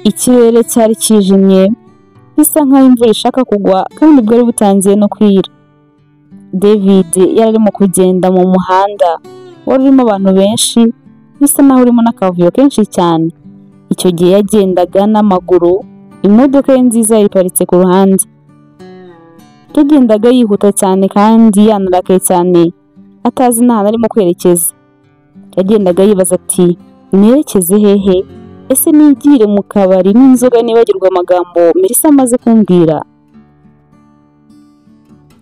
Ikirere cyari kijimye, bisa nkaho imvura ishaka kugwa kandi bwari butangiye no kwira. David yari arimo kugenda mu muhanda wari urimo abantu benshi, bisa naho urimo n'akavuyo kenshi cyane. Icyo gihe yagendaga n'amaguru, imodoka ye nziza yayiparitse ku ruhande. Yagendaga yihuta cyane kandi yanarakaye cyane, atazi n'ahantu arimo kwerekeza. Yagendaga yibaza ati: "Nerekeze hehe? Ese nigire mu kabari n'inzoga nibagirwa amagambo Melissa amaze kumbwira?"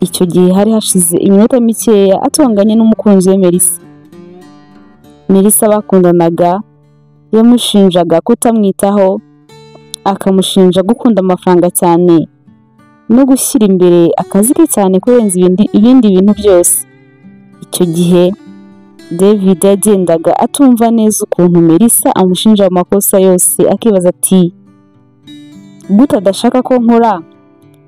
Icyo gihe hari hashize iminota mikeya atonganye n'umukunzi we Melissa. Melissa bakundanaga yamushinjaga kutamwitaho, akamushinja gukunda amafaranga cyane no gushyira imbere akazi ke cyane kurenza ibindi bintu byose. Icyo gihe David yagendaga atumva neza ukuntu Melissa amushinja amakosa yose, akibaza ati: "Gute adashaka ko nkora,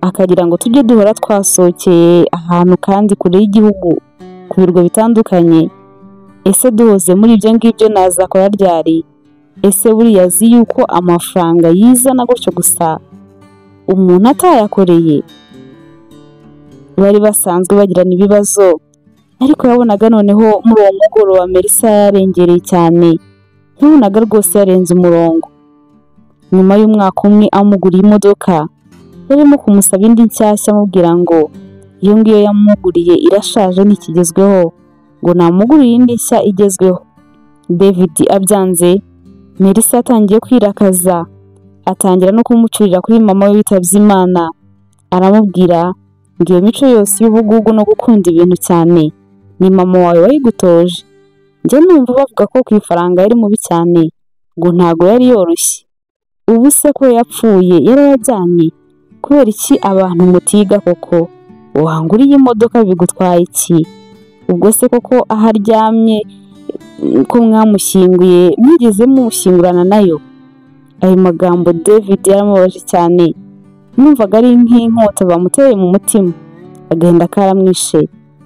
akagira ngo tujye duhora twasohokeye ahantu kandi kure y'igihugu, ku birwa bitandukanye? Ese duhoze muri ibyo ngibyo nazakora ryari? Ese buriya azi yuko amafaranga yizana gutyo gusa umuntu atayakoreye?" Bari basanzwe bagirana ibibazo, ariko yabonaga noneho muri uwo mugoroba Melissa yarengereye cyane, yabonaga rwose yarenze umurongo. Nyuma y'umwaka umwe amuguriye imodoka, yarimo kumusaba indi nshyashya, amubwira ngo iyo ngiyo yamuguriye irashaje ntikigezweho, ngo namugurire indi nshya igezweho. David abyanze, Melissa yatangiye kwirakaza, atangira no kumucyurira kuri mama we witabye Imana. Aramubwira ngo: "Iyo mico yose y'ubugugu no gukunda ibintu cyane ni mama wawe wayigutoje. Njye numva bavuga ko ku ifaranga yari mubi cyane, ngo ntago yari yoroshye. Ubu se ko yapfuye yarayajyanye? Kubera iki abantu mutiga koko? Wanguriye imodoka bigutwaye iki? Ubwo se koko aho aryamye ko mwamushyinguye, mwigeze mumushyingurana nayo?" Ayo magambo David yaramubabaje cyane, numvaga ari nk'inkota bamuteye mu mutima. Agahinda karamwishe,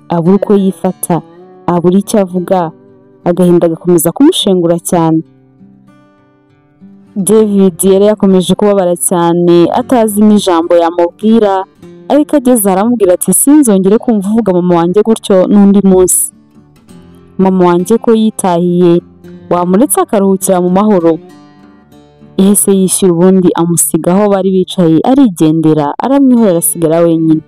abura uko yifata, abura icyo avuga, agahinda gakomeza kumushengura cyane. David yari yakomeje kubabara cyane, atazi n'ijambo yamubwira, ariko ageze aramubwira ati: "Sinzongere kumva uvuga mama wanjye gutyo n'undi munsi. Mama wanjye ko yitahiye, wamuretse akaruhukira mu mahoro?" Yahise yishyura ubundi amusiga aho bari bicaye, arigendera, aramwihorera, asigara wenyine.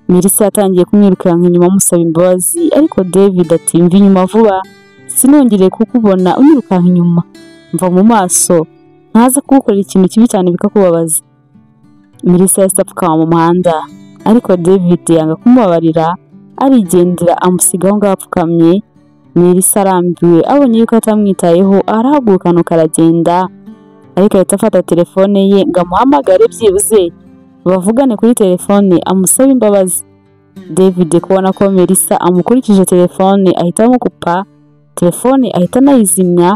Melissa yatangiye kumwirukanka inyuma amusaba imbabazi, ariko David ati: "Mva inyuma vuba, sinongere kukubona unyirukanka inyuma. Mva mu maso ntaza kugukorera ikintu kibi cyane bikakubabaza." Melissa yahise apfukama mu muhanda, ariko David yanga kumubabarira, arigendera, amusiga aho ngaho apfukamye. Melissa arambiwe, abonye yuko atamwitayeho, arahaguruka nuko aragenda, ariko ahita afata telefone ye ngo amuhamagare, byibuze bavugane kuri telefone, amusabe imbabazi. David kubona ko Melissa amukurikije telefone, ahita amukupa telefone, ahita anayizimya,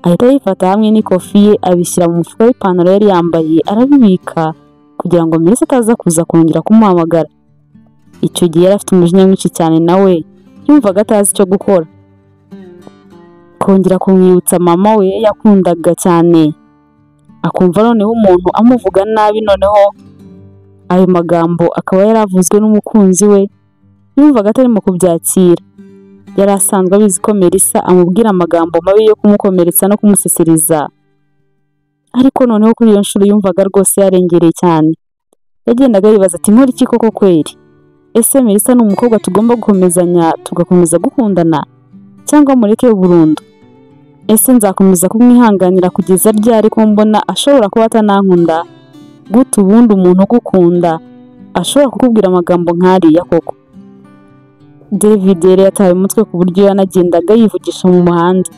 ahita ayifata hamwe n'ikofi ye, abishyira mu mufuka w'ipantaro yari yambaye, arabibika kugira ngo Melissa ataza kuza kongera kumuhamagara. Icyo gihe yari afite umujinya mwinshi cyane, nawe yumvaga atazi icyo gukora. Kongera kumwibutsa mama we yakundaga cyane, akumva noneho umuntu amuvuga nabi, noneho ayo magambo akaba yaravuzwe n'umukunzi we, yumvaga atarimo kubyakira. Yari asanzwe abizi ko Melissa amubwira amagambo mabi yo kumukomeretsa no kumusesereza, ariko noneho kuri iyo nshuro yumvaga rwose yarengereye cyane. Yagendaga yibaza ati: "Nkora iki koko kweri? Ese Melissa ni umukobwa tugomba gukomezanya tugakomeza gukundana, cyangwa mureke burundu? Ese nzakomeza kumwihanganira kugeza ryari, ko mbona ashobora kuba atanankunda? Gute ubundi umuntu ugukunda ashobora kukubwira amagambo nk'ariya koko?" David yari yataye umutwe ku buryo yanagendaga yivugisha mu muhanda.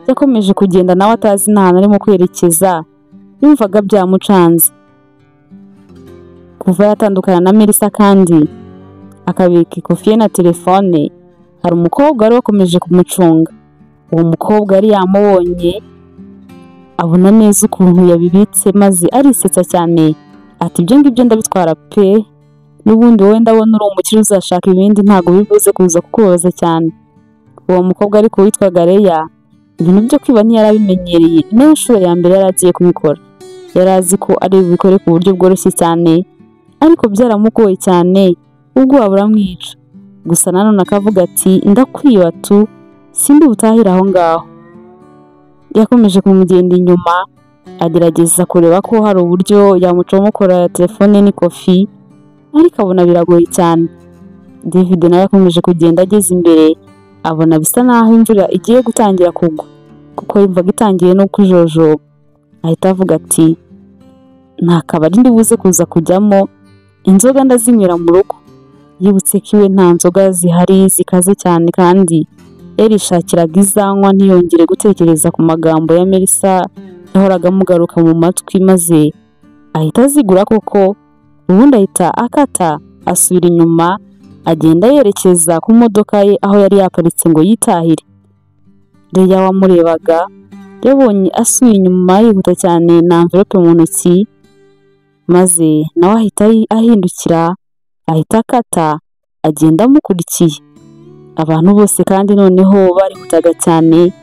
Yakomeje kugenda nawe atazi n'ahantu arimo kwerekeza, yumvaga byamucanze. Kuva yatandukana na Melissa kandi akabika ikofi ye na telefone, hari umukobwa wari wakomeje kumucunga. Uwo mukobwa yari yamubonye, abona neza ukuntu yabibitse, maze arisetsa cyane ati: "Ibyo ngibyo ndabitwara pe, n'ubundi wowe ndabona uri umukire, uzashaka ibindi, ntabwo bibuze kuza kukubabaza cyane." Uwo mukobwa ariko witwaga Leya, ibintu byo kwiba ntiyari abimenyereye, niyo nshuro ya mbere yari agiye kubikora. Yari azi ko ari bubikore ku buryo bworoshye cyane, ariko byaramugoye cyane, ubwoba buramwica. Gusa nanone akavuga ati ndakwiba tu, sindi butahire aho ngaho. Yakomeje kumugenda inyuma, agerageza kureba ko hari uburyo yamucomokora telefone n'ikofi, ariko abona biragoye cyane. David nawe yakomeje kugenda ageze imbere, abona bisa naho imvura igiye gutangira kugwa, kuko yumvaga itangiye no kujojoba. Ahita avuga ati nta kabari ndi buze kuza kujyamo, inzoga ndazinywera mu rugo. Yibutse ko iwe nta nzoga zihari zikaze cyane, kandi yarishakiraga izanywa ntiyongere gutekereza ku magambo ya Melissa yahoraga amugaruka mu matwi, maze ahita azigura koko. Ubundi ahita akata asubira inyuma, agenda yerekeza ku modoka ye aho yari yaparitse ngo yitahire. Leya wamurebaga yabonye asubiye inyuma yihuta cyane na envelope mu ntoki, maze nawe ahita ahindukira, ahita akata agenda amukurikiye. Abantu bose kandi noneho barihutaga cyane,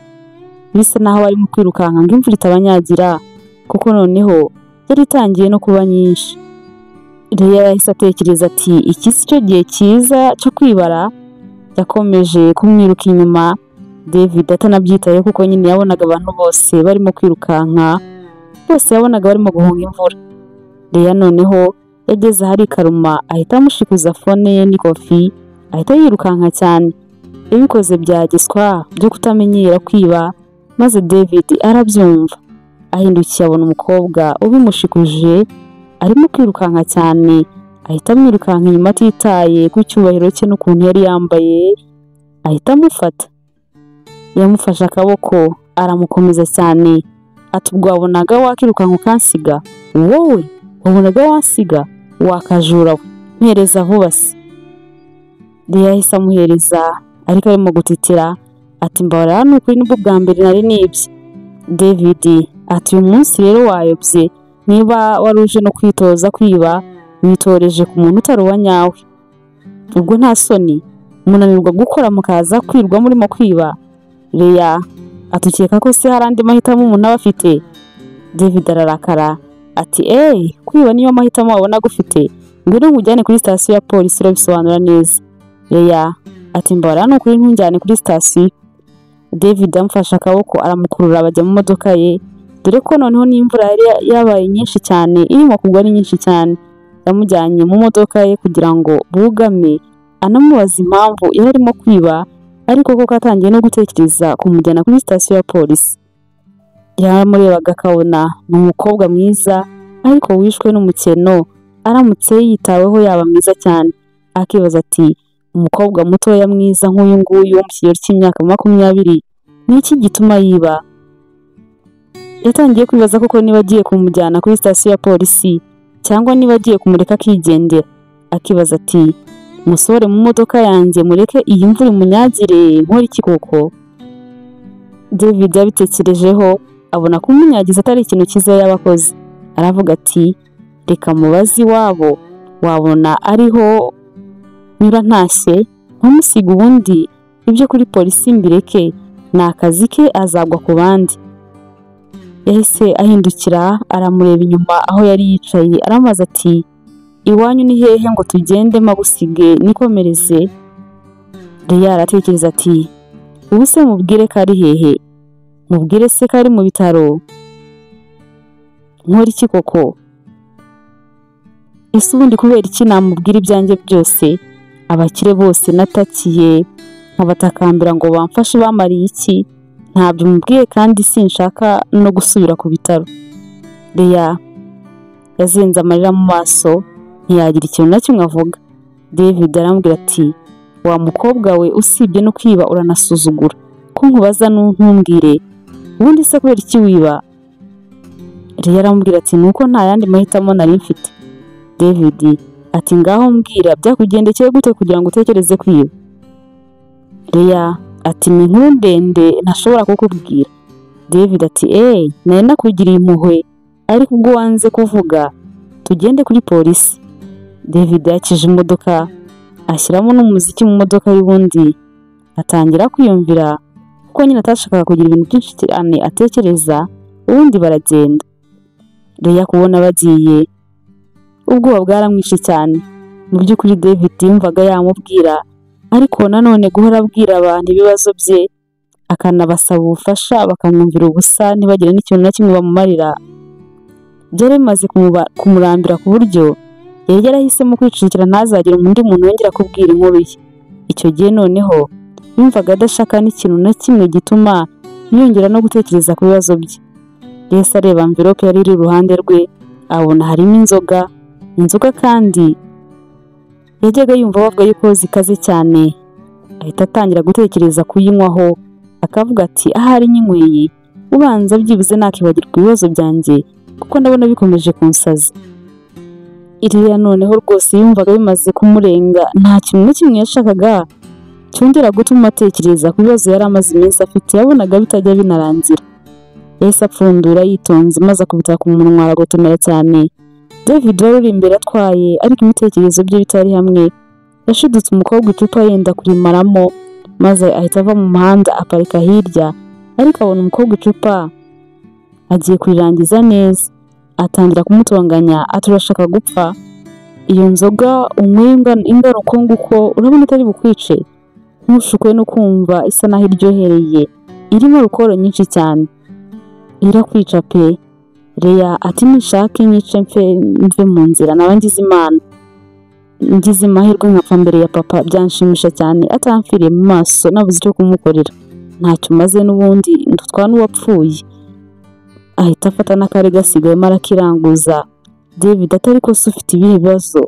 bisa naho barimo kwirukanka ngo imvura itabanyagira, kuko noneho yari itangiye no kuba nyinshi. Leya yahise atekereza ati iki si cyo gihe cyiza cyo kwibara. Yakomeje kumwiruka inyuma, David atanabyitayeho, kuko nyine yabonaga abantu bose barimo kwirukanka, bose yabonaga barimo guhunga imvura. Leya noneho yageze ahari karuma, ahita amushikuza fone ye n'ikofi, ahita yirukanka cyane. Yabikoze byagiswa byo kutamenyera kwiba, maze David arabyumva. Ahindukiye abona umukobwa ubimushikuje arimo kwirukanka cyane, ahita amwirukanka inyuma atitaye ku cyubahiro cye n'ukuntu yari yambaye, ahita amufata. Yamufashe akaboko aramukomeza cyane, ati ubwo wabonaga wakirukanka ukansiga? Wowe wabonaga wansiga? Wakajura we, mpereza vuba se. Leya yahise amuhereza, ariko arimo gutitira ati mbabarira ni ukuri nibwo bwa mbere nari nibye. David ati uyu munsi rero wayobye, niba wari uje no kwitoza kwiba, witoreje ku muntu utari uwa nyawe. Ubwo nta soni munanirwa gukora mukaza kwirwa murimo kwiba. Leya atukeka ko se hari andi mahitamo umuntu aba afite. David ararakara ati kwiba niyo mahitamo wabona agufite, ngwino nkujyane kuri sitasiyo ya polisi urabisobanura neza. Leya ati mbabarira ni ukuri ntujyane kuri sitasiyo. David amufashe akaboko aramukurura bajya mu modoka ye, dore ko noneho n'imvura yari yabaye nyinshi cyane, irimo kugwa ari nyinshi cyane. Yamujyanye mu modoka ye kugira ngo bugame, anamubaza impamvu yari arimo kwiba, ariko koko atangiye no gutekereza kumujyana kuri sitasiyo ya polisi. Yaramurebaga akabona ni umukobwa mwiza, ariko wishwe n'umukeno, aramutse yitaweho yaba mwiza cyane. Akibaza ati umukobwa mutoya mwiza nk'uyu nguyu wo mu kigero cy'imyaka 20, ni iki gituma yiba? Yatangiye kwibaza koko niba agiye kumujyana kuri sitasiyo ya polisi cyangwa niba agiye kumureka akigendera. Akibaza ati musohore mu modoka yanjye mureke iyi mvura imunyagire, nkore iki koko? David yabitekerejeho abona kumunyagiza atari ikintu cyiza yabakoze. Aravuga ati reka mubaze iwabo, wabona ariho nyura ntashye ntumusiga, ubundi ibyo kuri polisi mbireke, ni akazi ke azagwa ku bandi. Yahise ahindukira aramureba inyuma aho yari yicaye, aramubaza ati iwanyu ni hehe ngo tugende magusige nikomereze? Leya aratekereza ati ubu se mubwire ko ari hehe? Mubwire se ko ari mu bitaro? Nkora iki koko? Ese ubundi kubera iki namubwira ibyanjye byose? Abakire bose natakiye nkabatakambira ngo bamfashe bamariye iki? Ntabyo mubwiye kandi sinshaka no gusubira ku bitaro. Leya yazinze amarira mu maso, ntiyagira ikintu na kimwe avuga. David aramubwira ati wa mukobwa we, usibye no kwiba uranasuzugura, ko nkubaza ntumbwire, ubundi se kubera iki wiba? Leya aramubwira ati nuko nta yandi mahitamo nari mfite. David ati ngaho mbwira byakugendekeye gute kugira ngo utekereze kwiba? Leya ati ni inkuru ndende ntashobora kukubwira. David ati nari nakugiriye impuhwe, ariko ubwo wanze kuvuga tugende kuri polisi. David yakije imodoka ashyiramo n'umuziki mu modoka y'ubundi, atangira kwiyumvira kuko nyine atashakaga kugira ibintu byinshi cyane atekereza. Ubundi baragenda. Leya kubona bagiye ubwoba bwaramwishe cyane. Mu by'ukuri David yumvaga yamubwira, ariko nanone guhora abwira abantu ibibazo bye akanabasaba ubufasha bakamwumvira ubusa ntibagire n'ikintu na kimwe bamumarira, byari bimaze kumurambira ku buryo yari yarahisemo kwicikira ntazagire undi muntu yongera kubwira inkuru ye. Icyo gihe noneho yumvaga adashaka n'ikintu na kimwe gituma yongera no gutekereza ku bibazo bye. Yahise areba envelope yari iri iruhande rwe, abona harimo inzoga, inzoga kandi yajyaga yumva bavuga yuko zikaze cyane. Ahita atangira gutekereza kuyinywaho, akavuga ati ahari nyinyweye ubanza byibuze nakibagirwa ibibazo byanjye kuko ndabona bikomeje kunsaza. Iriya noneho rwose yumvaga bimaze kumurenga, nta kintu na kimwe yashakaga cyongera gutuma atekereza ku bibazo yari amaze iminsi afite, yabonaga bitajya binarangira. Yahise apfundura yitonze maze akubita ku munwa aragotomera cyane. David wari uri imbere atwaye ariko ibitekerezo bye bitari hamwe, yashidutse umukobwa icupa yenda kurimaramo, maze ahita ava mu muhanda aparika hirya, ariko abona umukobwa icupa agiye kurirangiza neza, atangira kumutonganya ati urashaka gupfa? Iyo nzoga unyweye ingana uko nguko urabona itari bukwice? Ntushukwe no kumva isa naho iryohereye, irimo alukoro nyinshi cyane, irakwica pe. Leya ati nishake nyice mve mu nzira naba ngize Imana, ngize amahirwe nkapfa mbere ya papa byanshimisha cyane, atamfiriye mu maso nabuze icyo kumukorera, ntacyo maze n'ubundi ndutwa n'uwapfuye. Ahita afata n'akari gasigayemo arakiranguza. David atari ko se ufite ibihe bibazo?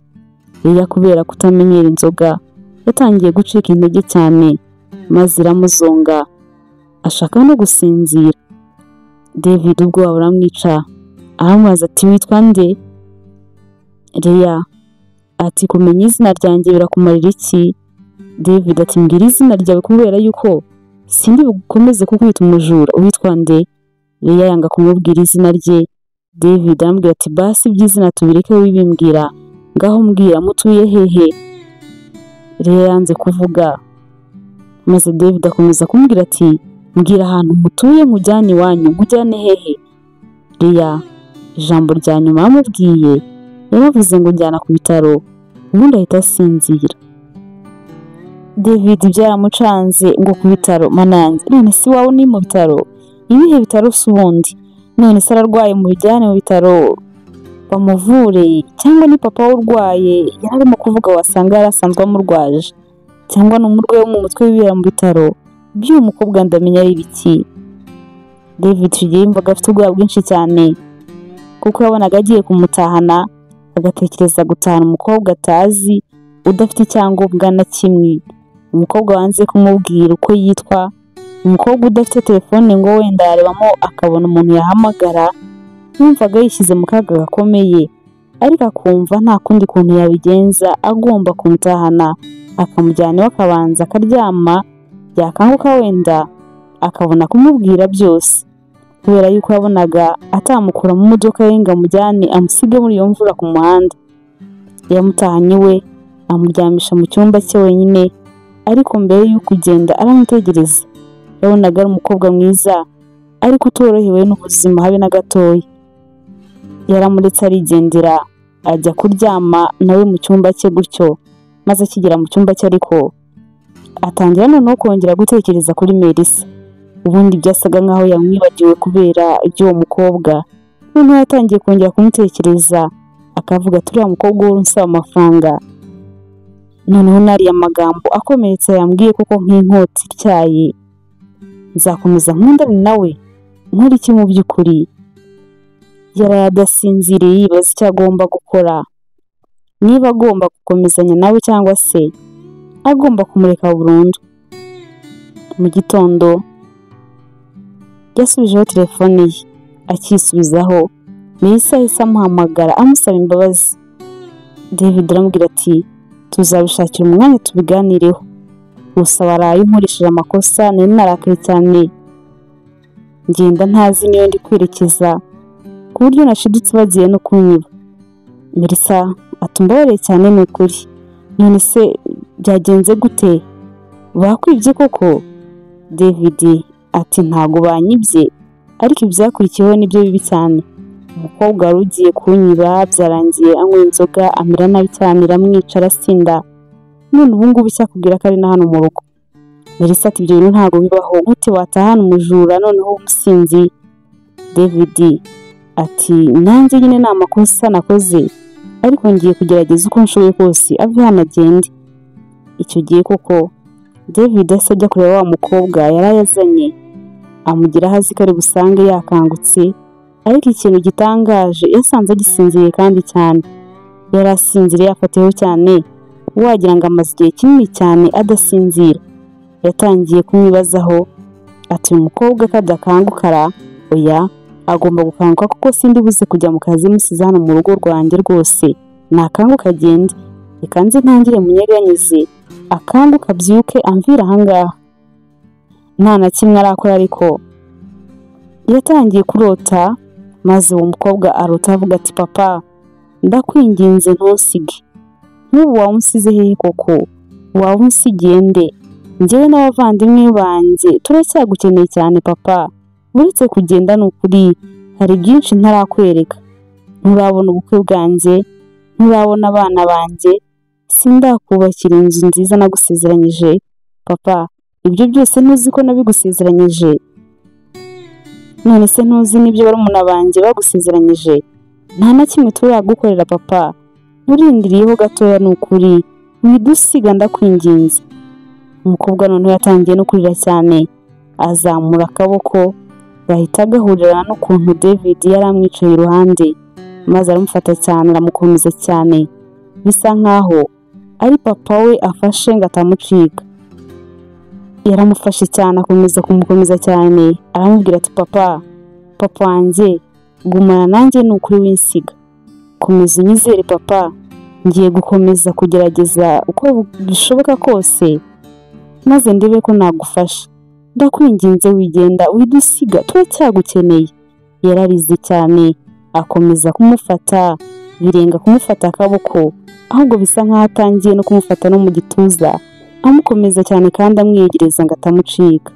Leya kubera kutamenyera inzoga yatangiye gucika intege cyane, maze iramuzonga ashaka no gusinzira. David ubwoba buramwica, aramubaza ati witwa nde? Leya ati kumenya izina ryanjye birakumarira iki? David ati mbwira izina ryawe kubera yuko sindi bukomeze kukwita umujura, witwa nde? Leya yanga kumubwira izina rye. David arambwira ati basi iby'izina tubireke wibimbwira, ngaho mbwira mutuye hehe? Leya yanze kuvuga, maze David akomeza kumubwira ati mbwira ahantu mutuye nkujyane iwanyu, nkujyane hehe? Leya ijambo rya nyuma yamubwiye yaravuze ngo njyana ku bitaro, ubundi ahita asinzira. David byaramucanze ngo ku bitaro, mana yanjye, none si wawe ni mu bitaro? Ibihe bitaro si ubundi? None se ararwaye mubijyane mu bitaro bamuvure, cyangwa ni papa we urwaye yari arimo kuvuga wasanga yari asanzwe amurwaje, cyangwa ni umurwayi wo mu mutwe wibera mu bitaro, by'uyu mukobwa ndamenya ari ibiki? David yumvaga afite ubwoba bwinshi cyane kuko yabonaga agiye kumutahana, agatekereza gutahana umukobwa atazi udafite icyangombwa na kimwe, umukobwa wanze kumubwira uko yitwa, umukobwa udafite telefone ngo wenda yarebamo akabona umuntu yahamagara. Yumvaga yishyize mu kaga gakomeye, ariko akumva nta kundi kuntu yabigenza, agomba kumutahana akamujyana iwe akabanza akaryama, yakanguka wenda akabona kumubwira byose, kubera yuko yabonaga atamukura mu modoka ye ngo amujyane amusige muri iyo mvura ku muhanda. Yamutahanye iwe amuryamisha mu cyumba cye wenyine, ariko mbere y'uko kugenda aramutegereza. Yabonaga ari umukobwa mwiza ariko utorohewe n'ubuzima habe na gatoya. Yaramuretse arigendera ajya kuryama nawe mu cyumba cye gutyo, maze akigera mu cyumba cye ariko atangira noneho kongera gutekereza kuri Melissa. Ubundi byasaga nkaho yamwibagiwe kubera iby'uwo mukobwa, noneho yatangiye kongera kumutekereza akavuga ati uriya mukobwa uhora unsaba amafaranga, noneho nariya magambo akomeretse yambwiye koko nk'inkota ityaye, nzakomeza nkundane nawe nkora iki mu by'ukuri? Yaraye adasinziriye yibaza icyo agomba gukora, niba agomba gukomezanya nawe cyangwa se agomba kumureka burundu. Mu gitondo yasubijeho telefone ye, akisubizaho Melissa yahise amuhamagara amusaba imbabazi. David aramubwira ati tuzabishakira umwanya tubiganireho, gusa waraye unkoresheje amakosa, nari narakaye cyane, ngenda ntazi niyo ndi kwerekeza, ku buryo nashidutse bagiye no kunyiba. Melissa ati umbabarire cyane ni ukuri, none se byagenze gute? Bakwibye koko? David ati ntago banyibye, ariko ibyakurikiyeho nibyo bibi cyane. Umukobwa wari ugiye kunyiba byarangiye anywa inzoga amera nabi cyane iramwica arasinda, none ubu ngubu icyakubwira ko ari na hano mu rugo. Melissa ati ibyo bintu ntabwo bibaho, gute watahana umujura noneho w'umusinzi? David ati nanjye nyine ni amakosa nakoze, ariko ngiye kugerageza uko nshoboye kose ave hano agende. Icyo gihe koko David yahise ajya kureba wa mukobwa yari yazanye, amugeraho azi ko ari busange yakangutse, ariko ikintu gitangaje yasanze agisinziriye kandi cyane. Yari asinziriye yafatiyeho cyane, wagira ngo amaze igihe kinini cyane adasinzira. Yatangiye kumwibazaho ati uyu mukobwa ko adakangukara, oya agomba gukanguka kuko sindi buze kujya mu kazi musize hano mu rugo rwanjye rwose, nakanguka agende, reka nze ntangire munyeganyeze akanguka abyuke amvira ahangaha. Nta na kimwe arakora, ariko yatangiye kurota, maze uwo mukobwa arota avuga ati papa ndakwinginze ntusige, nk'ubu waba unsize hehe koko, waba unsigiye nde? Njyewe n'abavandimwe banjye turacyagukeneye cyane papa, uretse kugenda ni ukuri hari byinshi ntarakwereka, nturabona ubukwe bwanjye, nturabona abana banjye, sindakubakira inzu nziza nagusezeranyije papa, ibyo byose ntuzi ko nabigusezeranyije? None se ntuzi n'ibyo barumuna banjye bagusezeranyije? Nta na kimwe turagukorera papa, urindiriyeho gatoya ni ukuri, widusiga ndakwinginze. Umukobwa noneho yatangiye no kurira cyane, azamura akaboko gahita gahurirana n'ukuntu David yari amwicaye iruhande, maze aramufata cyane aramukomeza cyane, bisa nkaho ari papa we afashe ngo atamucika. Yaramufashe cyane akomeza kumukomeza cyane, aramubwira ati papa, papa wanjye gumana nanjye ni ukuri winsiga, komeza unyizere papa, ngiye gukomeza kugerageza uko bishoboka kose maze ndebe ko nagufasha, ndakwinginze wigenda widusiga turacyagukeneye. Yararize cyane akomeza kumufata, birenga kumufata akaboko, ahubwo bisa nkaho atangiye no kumufata no mu gituza, amukomeza cyane kandi amwiyegereza ngo atamucika.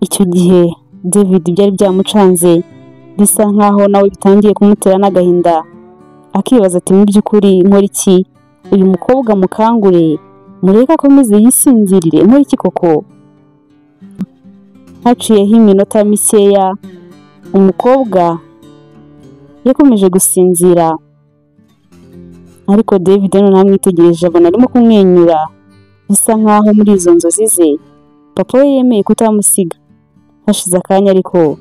Icyo gihe David byari byamucanze, bisa nkaho nawe bitangiye kumutera n'agahinda, akibaza ati mu by'ukuri nkora iki? Uyu mukobwa mukangure, mureke akomeze yisinzirire, nkora iki koko? Haciyeho iminota mikeya, umukobwa yakomeje gusinzira, ariko David noneho amwitegereje abona arimo kumwenyura, bisa nkaho muri izo nzozi ze papa we yemeye kutamusiga. Hashize akanya ariko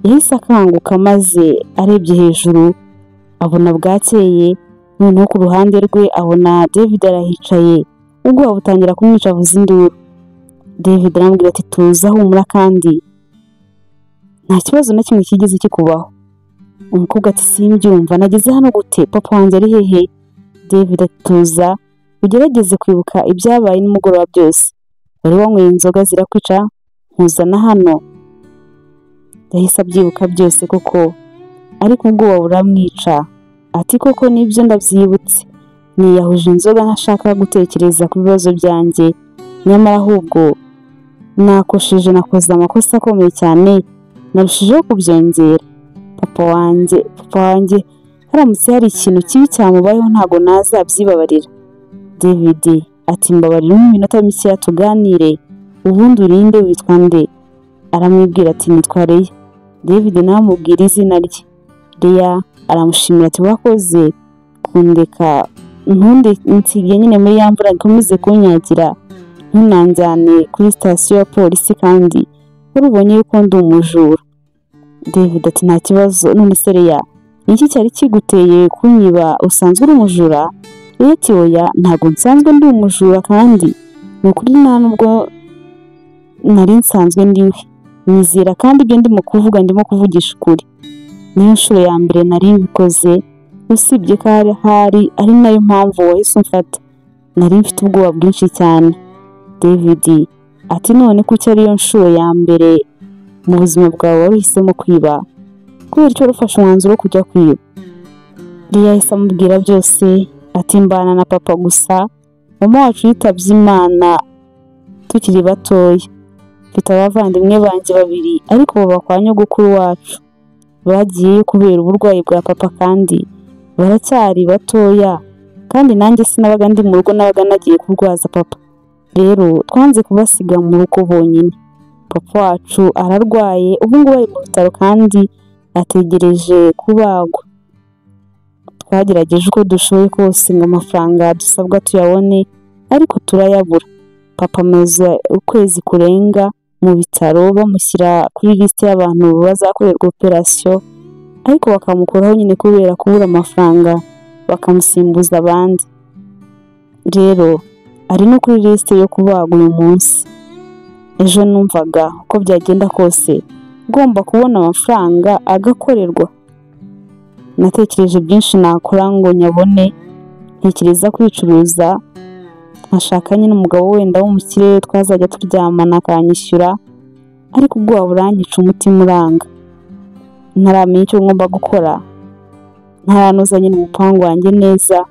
yahise akanguka, maze arebye hejuru abona bwakeye, noneho ku ruhande rwe abona David arahicaye, ubwoba butangira kumwica avuza induru. David aramubwira ati tuza humura kandi nta kibazo na kimwe kigeze kikubaho. Umukobwa ati simbyumva, nageze hano gute? Papa wanjye ari hehe? David ati tuza ugerageze kwibuka ibyabaye nimugoroba byose, wari wanyweye inzoga zirakwica nkuzana hano. Yahise abyibuka byose koko, ariko ubwoba buramwica, ati koko nibyo ndabyibutse, niyahuje inzoga ntashaka gutekereza ku bibazo byanjye, nyamara ahubwo nakosheje, nakoze amakosa akomeye cyane, narushijeho kubyongera. Papa wanjye haramutse hari ikintu kibi cyamubayeho ntabwo nazabyibabarira. David ati mbabarira mu minota mikeya tuganire, ubundi urinde witwa nde? Aramwibwira ati nitwa Leya. David nawe amubwira izina rye. Leya aramushimira ati wakoze kundeka, ntunde nsige nyine muri ya mvura ikomeze kunyagira, ntunanjyane kuri sitasiyo ya polisi kandi wari ubonye yuko ndi umujura. David ati nta kibazo, none se Leya niki cyari kiguteye kunyiba, usanzwe uri umujura? Leya ati oya ntabwo nsanzwe ndi umujura, kandi ni ukuri nta nubwo nari nsanzwe ndiwe, nizera kandi ibyo ndimo kuvuga ndimo kuvugisha ukuri, niyo nshuro ya mbere nari mbikoze, usibye ko hari ari nayo mpamvu wahise umfata, nari mfite ubwoba bwinshi cyane. David ati none kuki ariyo nshuro ya mbere mu buzima bwawe wari uhisemo kwiba, kubera icyo wari ufashe umwanzuro wo kujya kwiba? Leya yahise amubwira byose, ati mbana na papa gusa, mama wacu yitabye Imana tukiri batoya, mfite abavandimwe banjye babiri ariko baba kwa nyogokuru wacu. Bagiyeyo kubera uburwayi bwa papa kandi baracyari batoya, kandi nanjye sinabaga ndi mu rugo, nabaga nagiye kurwaza papa. Rero twanze kubasiga mu rugo bonyine. Papa wacu ararwaye, ubu ngubu ari mu bitaro kandi ategereje kubagwa. Twagerageje uko dushoboye kose ngo amafaranga dusabwa tuyabone, ariko turayabura. Papa amaze ukwezi kurenga mu bitaro, bamushyira kuri lisite y'abantu bazakorerwa operasiyo, ariko bakamukuraho nyine kubera kubura amafaranga, bakamusimbuza abandi. Rero ari no kuri lisite yo kubagwa uyu munsi. Ejo numvaga uko byagenda kose ngomba kubona amafaranga agakorerwa. Natekereje byinshi nakora ngo nyabone, ntekereza kwicuruza, nkashaka nyine umugabo wenda w'umukire twazajya turyamana akanyishyura, ariko ubwoba buranyica, umutima uranga. Ntaramenya icyo ngomba gukora, ntaranoza nyine umupangu wanjye neza.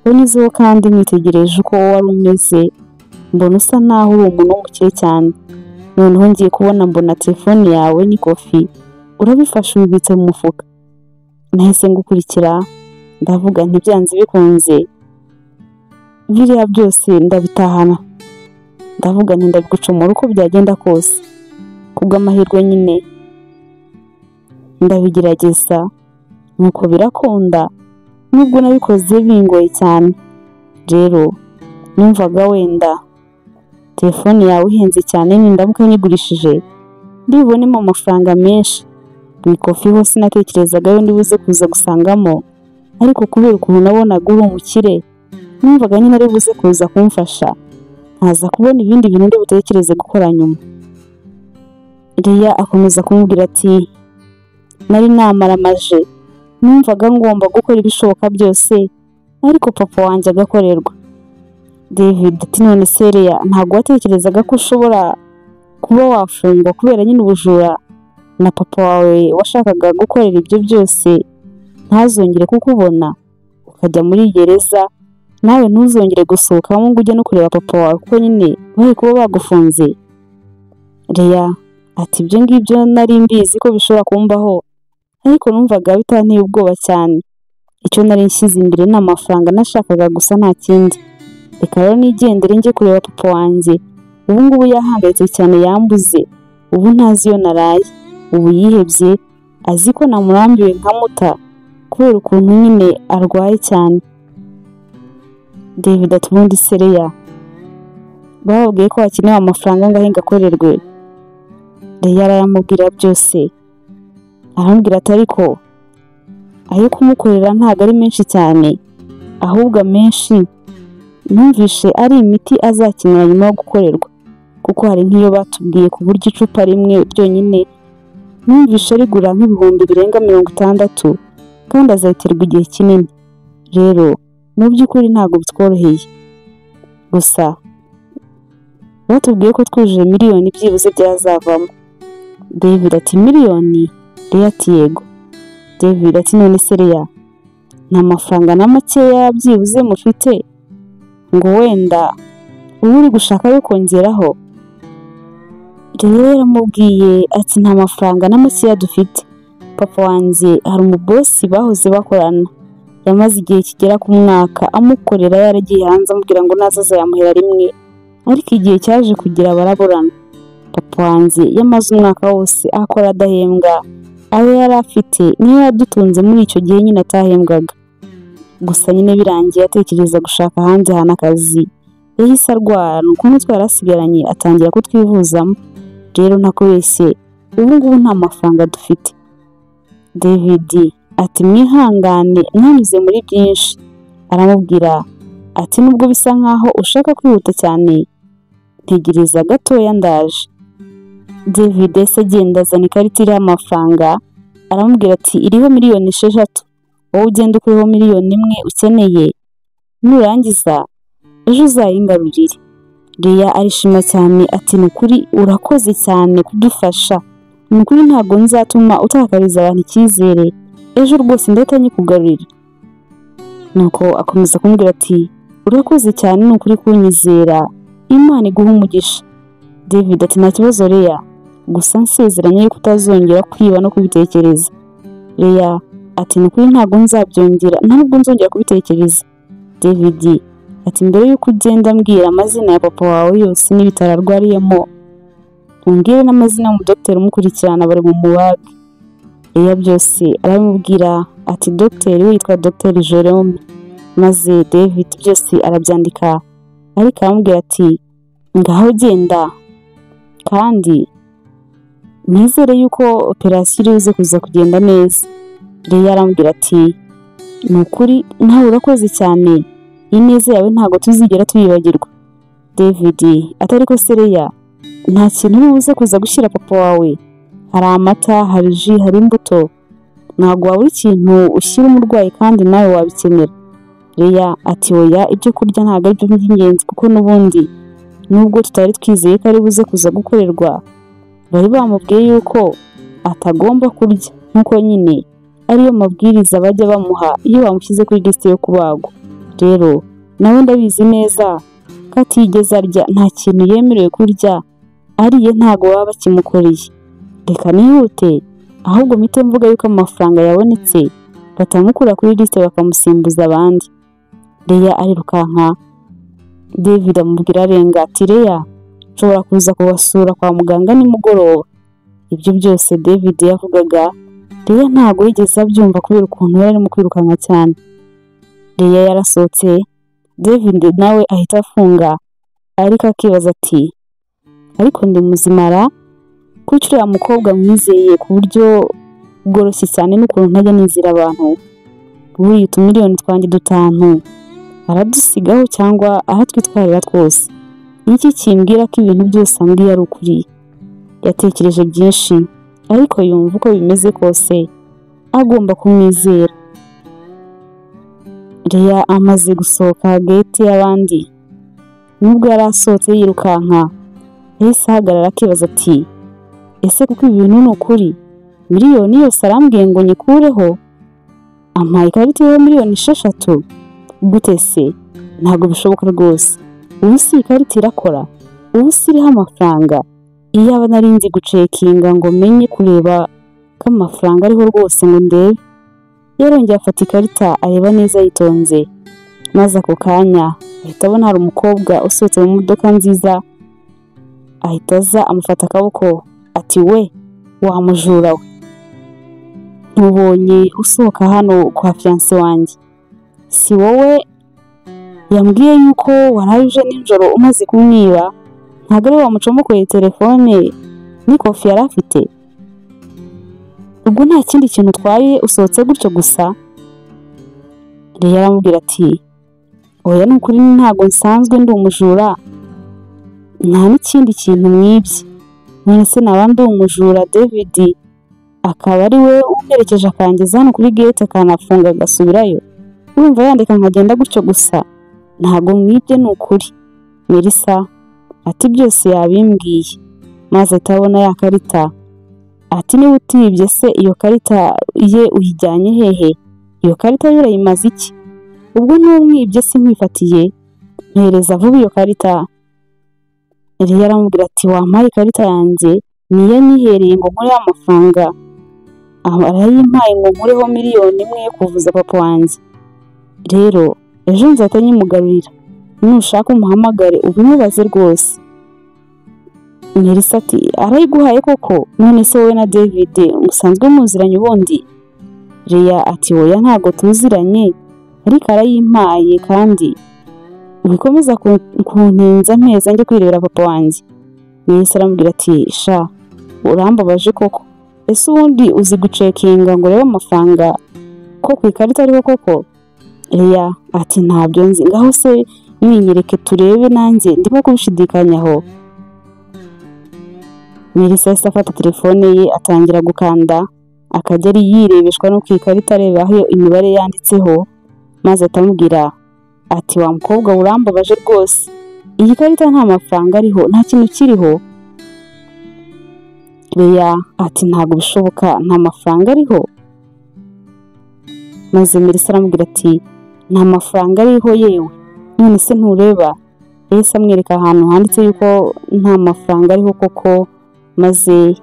Unyuzeho kandi nitegereje uko wari umeze, mbona usa naho uri umuntu w'umukire cyane. Noneho ngiye kubona mbona telefone yawe n'ikofi urabifashe ubibitse mu mufuka. Nahise ngukurikira, ndavuga nti byanze bikunze biriya byose ndabitahana. Ndavuga nti ndabigucomora uko byagenda kose. Kubw'amahirwe nyine ndabigerageza, nuko birakunda, nubwo nabikoze bingoye cyane. Rero numvaga wenda telefone yawe ihenze cyane, nindamuka nyigurishije ndibonemo amafaranga menshi. Mu ikofi ho sinatekerezaga yo ndibuze kuza gusangamo, ariko kubera ukuntu nabonaga uri umukire, numvaga nyine ari buze kuza kumfasha, nkaza kubona ibindi bintu ndi butekereze gukora nyuma. Leah akomeza kumubwira ati nari namaramaje, numvaga ngomba gukora ibishoboka byose, ariko papa wanjye agakorerwa. David ati none se Leah, ntabwo watekerezaga ko ushobora kuba wafungwa kubera nyine ubujura, na papa wawe washakaga gukorera ibyo byose ntazongere kukubona, ukajya muri gereza nawe ntuzongere gusohokamo ngo ujye no kureba papa wawe kuko nyine bari kuba bagufunze. Leah ati ibyo ngibyo nari mbizi ko bishobora kumbaho, ariko numvaga bitanteye ubwoba cyane. Icyo nari nshyize imbere ni amafaranga nashakaga gusa, nta kindi. Reka rero nigendere njye kureba papa wanjye, ubu ngubu yahangayitse cyane, yambuze, ubu ntazi iyo naraye, ubu yihebye, azi ko namurambiwe nkamuta kubera ukuntu nyine arwaye cyane. David ati ubundi se Leah, bababwiye ko hakenewe amafaranga angahe ngo akorerwe? Leah arayamubwira byose, aramubwira ati ariko ayo kumukorera ntabwo ari menshi cyane, ahubwo amenshi numvishe ari imiti azakenera nyuma yo gukorerwa, kuko hari nk'iyo batubwiye ku buryo icupa rimwe ryonyine numvishe rigura nk'ibihumbi birenga 60, kandi azayiterwa igihe kinini. Rero mu by'ukuri ntabwo bitworoheye, gusa batubwiye ko twujuje miliyoni byibuze byazavamo. David ati miliyoni? Leah ati yego. David ati none se Leah, nta mafaranga na makeya byibuze mufite ngo wenda uba uri gushaka yo kongeraho? Leah yaramubwiye ati nta mafaranga na makeya dufite. Papa wanjye hari umubosi bahoze bakorana, yamaze igihe kigera ku mwaka amukorera, yaragiye hanze amubwira ngo naza azayamuhera rimwe, ariko igihe cyaje kugira baraburana. Papa wanjye yamaze umwaka wose akora adahembwa, ayo yari afite niyo yadutunze muri icyo gihe nyine atahembwaga. Gusa nyine birangiye atekereza gushaka ahandi hantu akazi, yahise arwara, nuko n'utwo yari asigaranye atangira kutwivuzamo. Rero ntakubeshye, ubu ngubu nta mafaranga dufite. David ati mwihangane, mwanyuze muri byinshi. Aramubwira ati nubwo bisa nkaho ushaka kwihuta cyane, ntegereza gatoya ndaje. David yahise agenda azana ikarita iriho amafaranga, aramubwira ati iriho 6 miliyoni, wowe ugenda ukureho 1 miliyoni ukeneye, nurangiza ejo uzayingarurire. Leah arishima cyane ati ni ukuri urakoze cyane kudufasha, ni ukuri ntabwo nzatuma utakariza abantu icyizere, ejo rwose ndahita nyikugarurira. Nuko akomeza kumubwira ati urakoze cyane ni ukuri kunyizera, Imana iguhe umugisha. David ati nta kibazo Leah, gusa nsezeranye yuko utazongera kwiba no kubitekereza. Leya ati ni ukuri ntabwo nzabyongera, ntabwo nzongera kubitekereza. David ati mbere y'uko ugenda mbwira amazina ya papa wawe yose n'ibitaro arwariyemo, umbwire n'amazina y'umudogiteri umukurikirana bari mu mubage. Leya byose arabimubwira ati dogiteri we yitwa Dogiteri Jerome. Maze David byose arabyandika, ariko aramubwira ati ngaho genda kandi nizere yuko operasiyo iri buze kuza kugenda neza. Leya aramubwira ati ni ukuri nawe urakoze cyane, ineza yawe ntabwo tuzigera tuyibagirwa. David atari ko se Leya, nta kintu uri buze kuza gushyira papa wawe, hari amata, hari ji, hari imbuto, ntabwo wabura ikintu ushyira umurwayi kandi nawe wabikenera. Leya ati oya, ibyo kurya ntabwo ari byo by'ingenzi kuko n'ubundi nubwo tutari twizeye ko ari buze kuza gukorerwa, bari bamubwiye yuko atagomba kurya nk'uko nyine ariyo mabwiriza bajya bamuha iyo bamushyize kuri lisite yo kubagwa. Rero nawe ndabizi neza ko atigeze arya, nta kintu yemerewe kurya, ariye ntabwo baba bakimukoreye. Reka nihute ahubwo mpite mvuga yuko amafaranga yabonetse, batamukura kuri lisite bakamusimbuza abandi. Leya arirukanka, David amubwira arenga ati Leya nshobora kuza kubasura kwa muganga nimugoroba. Ibyo byose David yavugaga Leya ntabwo yigeze abyumva kubera ukuntu yari arimo kwirukanka cyane. Leya yarasohotse, David nawe ahita afunga, ariko akibaza ati ariko ndi muzimara kuki uriya mukobwa mwizeye ku buryo bworoshye cyane n'ukuntu ntajya nizera abantu, buriya utumiliyoni twanjye 5 aradusigaho cyangwa aratwitwarira twose, niki kimbwira ko ibintu byose ambwiye ari ukuri? Yatekereje byinshi ariko yumva uko bimeze kose agomba kumwizera. Leya amaze gusohoka gate y'abandi, nubwo yari asohotse yirukanka, yahise ahagarara akibaza ati ese kuko ibi bintu ni ukuri, miliyoni yose arambwiye ngo nyikureho, ampaye ikarita iriho miliyoni 6 gute se? Ntabwo bishoboka rwose, ubu si ikarita irakora, ubu si iriho amafaranga, iyaba nari nzi gucekinga ngo menye kureba ko amafaranga ariho rwose ngo ndebe. Yarongeye afata ikarita areba neza yitonze, maze ako kanya ahita abona hari umukobwa usohotse mu modoka nziza, ahita aza amufata akaboko ati we wa mujura we, ntubonye usohoka hano kwa fiyanse wanjye, si wowe yambwiye yuko waraye uje nijoro umaze kumwiba, ntabwo ari wamucomokoye telefone n'ikofi yari afite, ubwo nta kindi kintu utwaye usohotse gutyo gusa? Leya aramubwira ati oya ni ukuri ntabwo nsanzwe ndi umujura, nta n'ikindi kintu mwibye, none se naba ndi umujura David akaba ari we umperekeje akangeza hano kuri gate akanafunga agasubirayo, urumva yandika nkagenda gutyo gusa, ntabwo mwibye ni ukuri. Melissa ati byose yabimbwiye, maze atabona ya karita ati niba utibye se iyo karita ye uyijyanye hehe? Iyo karita yo urayimaze iki? Ubwo ntumwibye se nkwifatiye, mpereza vuba iyo karita. Leya aramubwira ati wampaye ikarita yanjye, niyo nihereye ngo nkureho amafaranga, arayimpaye ngo nkureho miliyoni 1 yo kuvuza papa wanjye, rero ejo nzahita nyimugarurira, nushaka umuhamagare ubimubaze rwose. Melissa ati arayiguhaye koko? None se wowe na David musanzwe muziranye ubundi? Leya ati oya ntabwo tuziranye, ariko arayimpaye kandi wikomeza kuntinza mpeza njye kwirebera papa wanjye. Melissa aramubwira ati sha urambabaje koko, ese ubundi uzi gucekinga ngo urebe amafaranga ko ku ikarita ariho koko? Leya ati ntabyo nzi, ngaho se mwinyereke turebe nanjye ndimo kubishidikanyaho. Melissa yahise afata telefone ye atangira gukanda, akajya ari yirebeshwa no ku ikarita areba aho imibare yanditseho, maze atamubwira ati wa mukobwa urambabaje rwose, iyi karita nta mafaranga ariho, nta kintu kiriho. Leya ati ntabwo bishoboka, nta mafaranga ariho. Maze Melissa aramubwira ati nta mafaranga ariho yewe, none se ntureba? Yahise amwereka ahantu handitse yuko nta mafaranga ariho koko, maze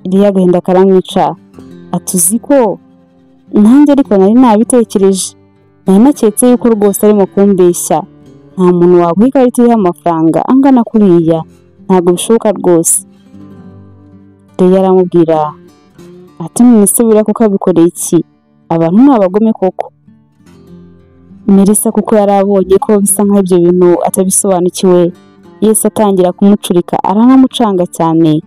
Leya agahinda karamwica ati uzi ko Nanjye ariko nari nabitekereje, nari naketse yuko rwose arimo kumbeshya. Nta muntu waguha ikarita iriho amafaranga angana kuriya, ntabwo bishoboka rwose. Leya aramubwira ati none se buriya kuko abikoreye iki? Abantu ni abagome koko. Melissa kuko yari abonye ko bisa nkaho ibyo bintu atabisobanukiwe, yahise atangira kumucurika aranamucanga cyane.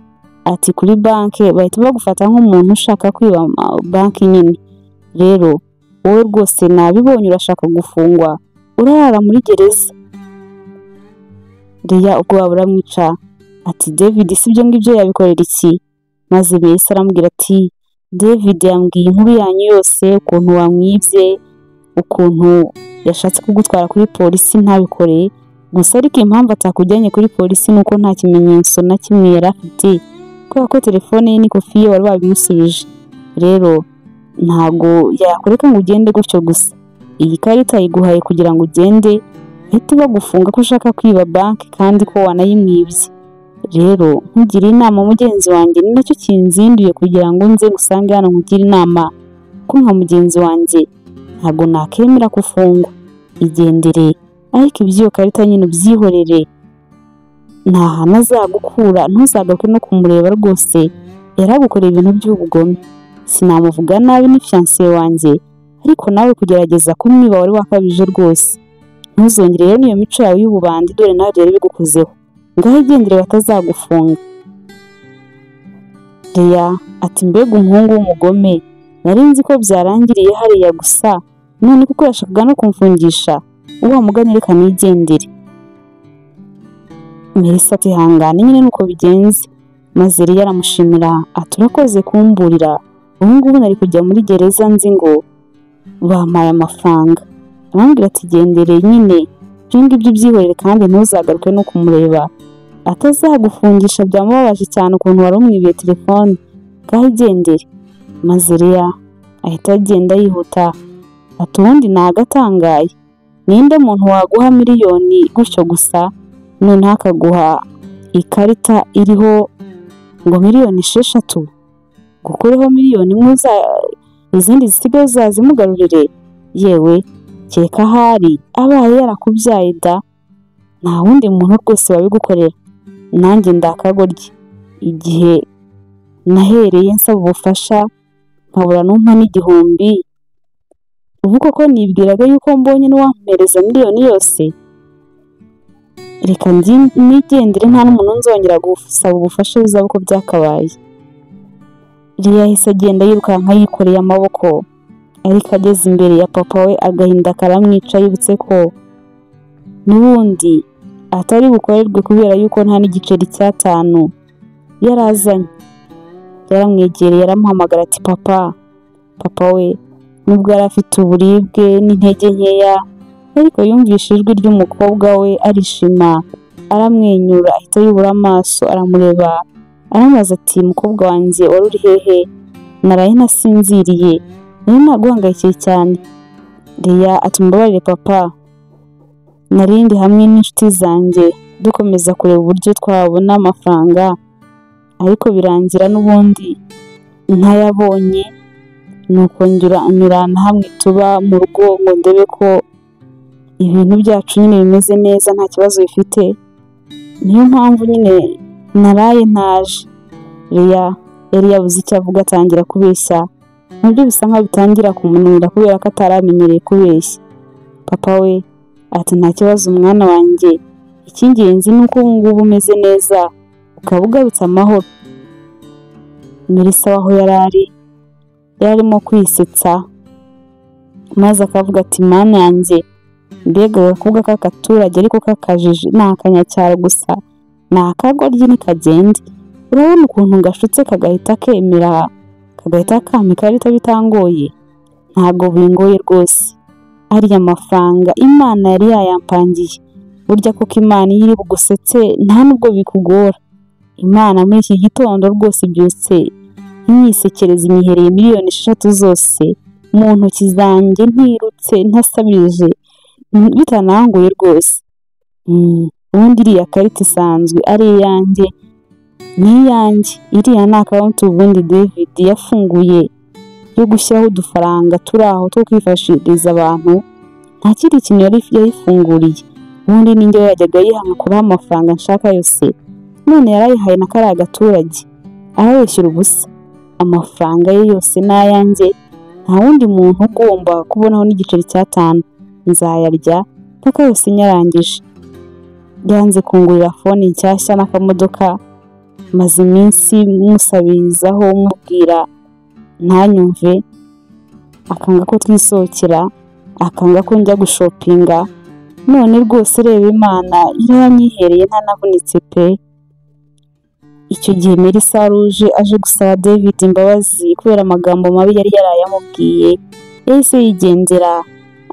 Ati kuri banki bahita bagufata nk'umuntu ushaka kwiba banki nyine. Rero wowe rwose nabibonye urashaka gufungwa, urarara muri gereza. Leya ubwoba buramwica ati David si ibyo ngibyo yabikorera iki? Maze Melissa aramubwira ati David yambwiye inkuru yanyu yose, ukuntu wamwibye, ukuntu yashatse kugutwara kuri polisi ntabikore. Gusa ariko impamvu atakujyanye kuri polisi ni uko nta kimenyetso na kimwe yari afite, kubera ko telefone ye n'ikofi ye wari wabimusubije. Rero ntago yakureka ngo ugende gutyo gusa. Iyi karita ayiguhaye kugira ngo ugende, bahite bagufunga ko ushaka kwiba banki kandi ko wanayimwibye. Rero nkugire inama mugenzi wanjye, ni nacyo kinzinduye kugira ngo nze ngusange hano nkugire inama, ko nka mugenzi wanjye ntago nakemera gufungwa. Igendere, ariko iby'iyo karita nyine ubyihorere, nta hantu azagukura, ntuzagaruke no kumureba rwose, yaragukoreye ibintu by'ubugome. Sinamuvuga nabi ni fiancé wanjye, ariko nawe kugerageza kumwiba wari wakabije rwose. Ntuzongere rero n'iyo mico yawe y'ububandi, dore nawe byari bigukozeho. Ngaho igendere batazagufunga. Leya ati mbega umuhungu w'umugome, nari nzi ko byarangiriye hariya gusa, none kuko yashakaga no kumfungisha, wa mugani reka nigendere. Melissa ati hangane nyine nuko bigenze. Maze Leya aramushimira ati urakoze kumburira, ubu ngubu nari kujya muri gereza nzi ngo bampaye amafaranga. Aramubwira ati gendere nyine, ibyo ngibyo ubyihorere kandi ntuzagaruke no kumureba, atazagufungisha byamubabaje cyane ukuntu wari umwibiye telefone, ngaho igendere. Maze Leya ahita agenda yihuta ati ubundi nagatangaye, ninde muntu waguha miliyoni gutyo gusa, noneho akaguha ikarita iriho ngo 6 miliyoni, gukureho 1 miliyoni izindi zisigaye uzazimugarurire? Yewe kereka ahari abaye yarakubyaye da, nta wundi muntu rwose wabigukorera. Nanjye ndakagoryi, igihe nahereye nsaba ubufasha nkabura n'umpa n'igihumbi, ubu koko nibwiraga yuko mbonye n'uwampereza miliyoni yose? Reka nigendere, nta n'umuntu nzongera gusaba ubufasha, bizaba uko byakabaye. Leya yahise agenda yirukanka yikoreye amaboko, ariko ageze imbere ya papa we agahinda karamwica, yibutse ko n'ubundi atari bukorerwe kubera yuko nta n'igiceri cy'atanu yarazanye. Yaramwegereye aramuhamagara ati papa. Papa we nubwo yari afite uburibwe n'intege nkeya, ariko yumvise ijwi ry'umukobwa we arishima, aramwenyura, ahita yubura amaso aramureba, aramubaza ati mukobwa wanjye wari uri hehe? Naraye ntasinziriye, nari naguhangayikiye cyane. Leya ati mbabarire papa, nari ndi hamwe n'inshuti zanjye dukomeza kureba uburyo twabona amafaranga, ariko birangira n'ubundi ntayabonye, nuko nyurana hamwe tuba mu rugo ngo ndebe ko ibintu byacu nyine bimeze neza nta kibazo bifite, niyo mpamvu nyine naraye ntaje. Leya yari yabuze icyo avuga atangira kubeshya, nabyo bisa nkaho bitangira kumunanira kubera ko ataramenyereye kubeshya. Papa we ati nta kibazo mwana wanjye, icy'ingenzi ni uko ubu ngubu umeze neza, ukaba ugarutse amahoro. Melissa aho yari ari yari arimo kwisetsa, maze akavuga ati mana yanjye, mbega agakobwa k'akaturage ariko k'akajiji, ni akanyacyaro gusa, ni akagoryi ntikagende. Urabona ukuntu gashutse kagahita kemera, kagahita kampa ikarita bitangoye? Ntabwo bingoye rwose. Ariya mafaranga Imana yari yayampangiye. Burya koko Imana iyo iri bugusetse nta nubwo bikugora. Imana muri iki gitondo rwose ibyutse inyisekereza, inyihereye 6 miliyoni zose mu ntoki zanjye, ntirutse, ntasabirije, bitanangoye rwose. Ubundi iriya karita isanzwe ari iyanjye, ni iyanjye. Iriya ni account ubundi David yafunguye. yo gushyiraho udufaranga turi aho two kwifashiriza abantu, nta kindi kintu yayifunguriye. Ubundi ninjye yajyaga ayiha nkakuraho amafaranga nshaka yose, none yarayihaye na kariya gaturage arabeshyura ubusa. Amafaranga ye yose ni ayanjye, nta wundi muntu ugomba kubonaho n'igiceri cy'atanu, nzayarya mpaka yose nyarangije. Yanze kungurira fone nshyashya n'akamodoka, maze iminsi musabirizaho mubwira ntanyumve, akanga ko twisohokera, akanga ko njya gushopinga. None rwose reba Imana irayanyihereye ntanavunitse pe. Icyo gihe Melissa Ruje aje gusaba David imbabazi kubera amagambo mabi yari yarayamubwiye, yahise yigendera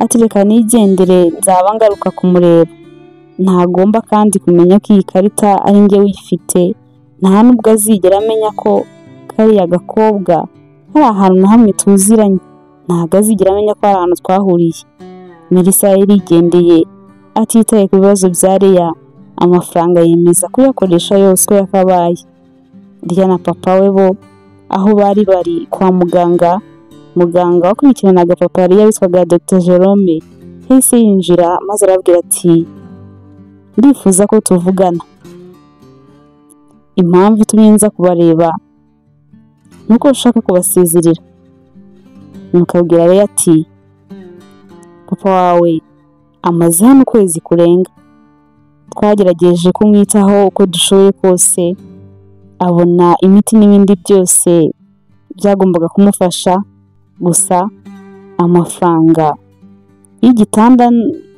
ati reka nigendere nzaba ngaruka kumureba. Ntagomba kandi kumenya ko iyi karita ari njye uyifite, nta nubwo azigera amenya ko kariya gakobwa hari ahantu na hamwe tuziranye, ntabwo azigera amenya ko hari ahantu twahuriye. Melissa yarigendeye atitaye ku bibazo bya Leah, amafaranga yemeza kuyakoresha yose uko yakabaye. Leah na papa we bo aho bari bari kwa muganga, muganga wakurikiranaga papa Leah witwaga Dr Jerome yahise yinjira maze arabwira ati ndifuza ko tuvugana. Impamvu itumye nza kubareba nuko nshaka kubasezerera. Nuko abwira Leah ati papa wawe amaze hano ukwezi kurenga, twagerageje kumwitaho uko dushoboye kose, abona imiti n'ibindi byose byagombaga kumufasha, gusa amafaranga y'igitanda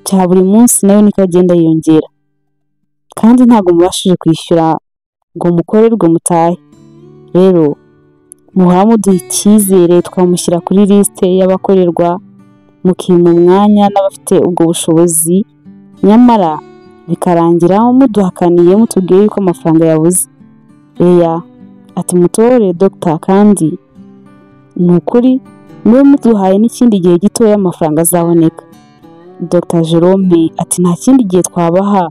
cya buri munsi nayo niko agenda yiyongera, kandi ntabwo mubashije kwishyura ngo mukorerwe mutahe. Rero muhora muduha icyizere twamushyira kuri lisite y'abakorerwa, mukima umwanya n'abafite ubwo bushobozi, nyamara bikarangira muduhakaniye mutubwiye yuko amafaranga yabuze. Leah ati mutore dogita, kandi ni ukuri niwe muduhaye n'ikindi gihe gitoya amafaranga azaboneka. Dr Jerome ati nta kindi gihe twabaha,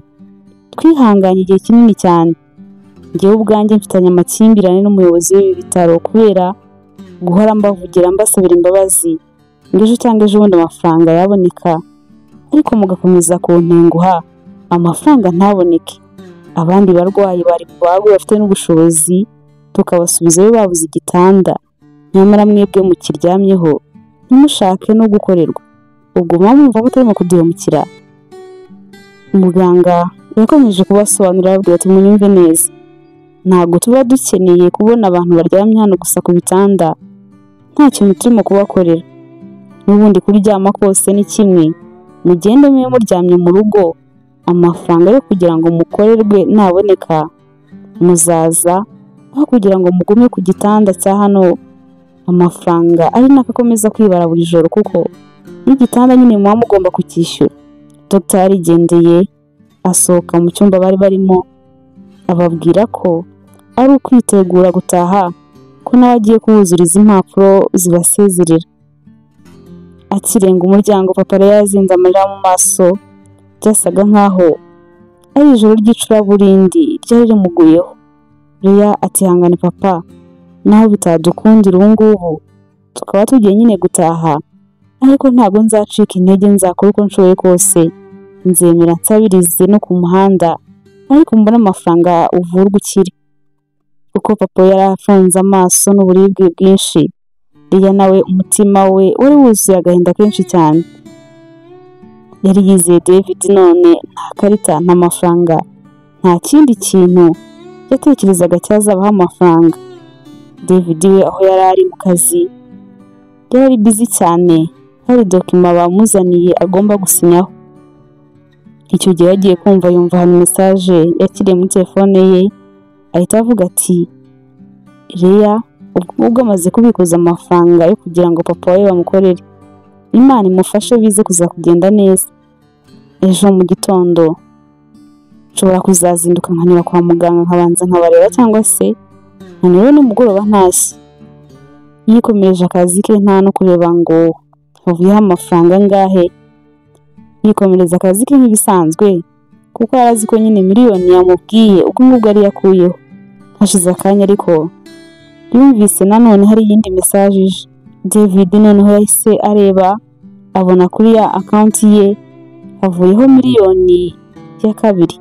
twihanganye igihe kinini cyane. Njyewe ubwanjye mfitanye amakimbirane n'umuyobozi w'ibi bitaro kubera guhora mbavugira mbasabira imbabazi ngo ejo cyangwa ejo bundi amafaranga yaboneka, ariko mugakomeza kuntenguha amafaranga ntaboneke. Abandi barwayi bari bubagwe bafite n'ubushobozi tukabasubizayo babuze igitanda, nyamara mwebwe mukiryamyeho ntimushake no gukorerwa, ubwo muba mwumva mutarimo kuduhemukira. Muganga yakomeje kubasobanurira ababwira ati munyumve neza, ntabwo tuba dukeneye kubona abantu baryamye hano gusa ku bitanda, nta kintu turimo kubakorera. N'ubundi kuryama kose ni kimwe, mugende mube muryamye mu rugo, amafaranga yo kugira ngo mukorerwe naboneka muzaza, aho kugira ngo mugume ku gitanda cya hano amafaranga ari nako akomeza kwibara buri joro, kuko n'igitanda nyine muba mugomba kucyishyura. Dr yarigendeye asohoka mu cyumba bari barimo, ababwira ko ari ukwitegura gutaha, ko nawe agiye kubuzuriza impapuro zibasezerera. Akirenga umuryango papa yari yazinze amarira mu maso, byasaga nkaho ari ijoro ry'icuraburindi ryari rimuguyeho. Leah ati hangane papa, naho bitadukundira ubu ngubu tukaba tugiye nyine gutaha, ariko ntabwo nzacika intege, nzakora uko nshoboye kose, nzemera nsabirize no ku muhanda, ariko mbone amafaranga uvurwe ukire. Kuko papa yari afunze amaso n'uburibwe bwinshi, Leah nawe umutima we wari wuzuye agahinda kenshi cyane. Yari yizeye David, none nta karita, nta mafaranga, nta kindi kintu yatekerezaga cyazabaho amafaranga. David we aho yari ari mu kazi yari ari busy cyane, hari document bamuzaniye agomba gusinyaho. Icyo gihe yagiye kumva yumva hari message yakiriye muri telefone ye, ahita avuga ati Leah ubwo amaze kubikuza amafaranga yo kugira ngo papa we bamukorere, Imana imufashe bize kuza kugenda neza. Ejo mu gitondo nshobora kuzazinduka nkanyura kwa muganga nkabanza nkabareba, cyangwa se nkanyura nimugoroba ntashye. Yikomereje akazi ke nta no kureba ngo havuyeho amafaranga angahe, yikomereza akazi ke nk'ibisanzwe, kuko yari azi ko nyine miliyoni yamubwiye ubwo ngubwo yari yakuyeho. Hashize akanya ariko yumvise nanone hari iyindi message ije. David noneho yahise areba abona kuri ya account ye havuyeho miliyoni ya kabiri.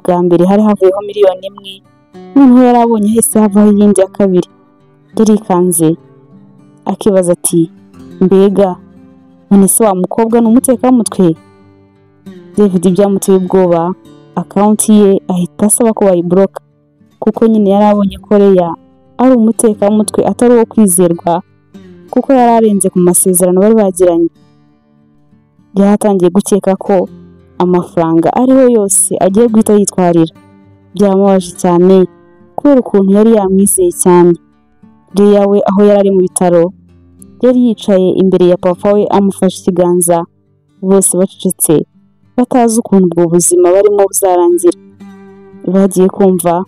Bwa mbere hari havuyeho miliyoni 1, noneho yari abonye hahise havaho iyindi ya kabiri. Yarikanze akibaza ati mbega none se wa mukobwa ni umutekamutwe? David byamuteye ubwoba, account ye ahita asaba ko bayiblocka kuko nyine yari abonye ko Leah ari umutekamutwe atari uwo kwizerwa, kuko yari arenze ku masezerano bari bagiranye. Yari atangiye gukeka ko amafaranga ariho yose agiye guhita yitwarira. Byamubabaje cyane kubera ukuntu yari yamwizeye cyane. Leah we aho yari ari mu bitaro, yari yicaye imbere ya papa we amufashe ikiganza, bose bacecetse batazi ukuntu ubwo buzima barimo buzarangira. Bagiye kumva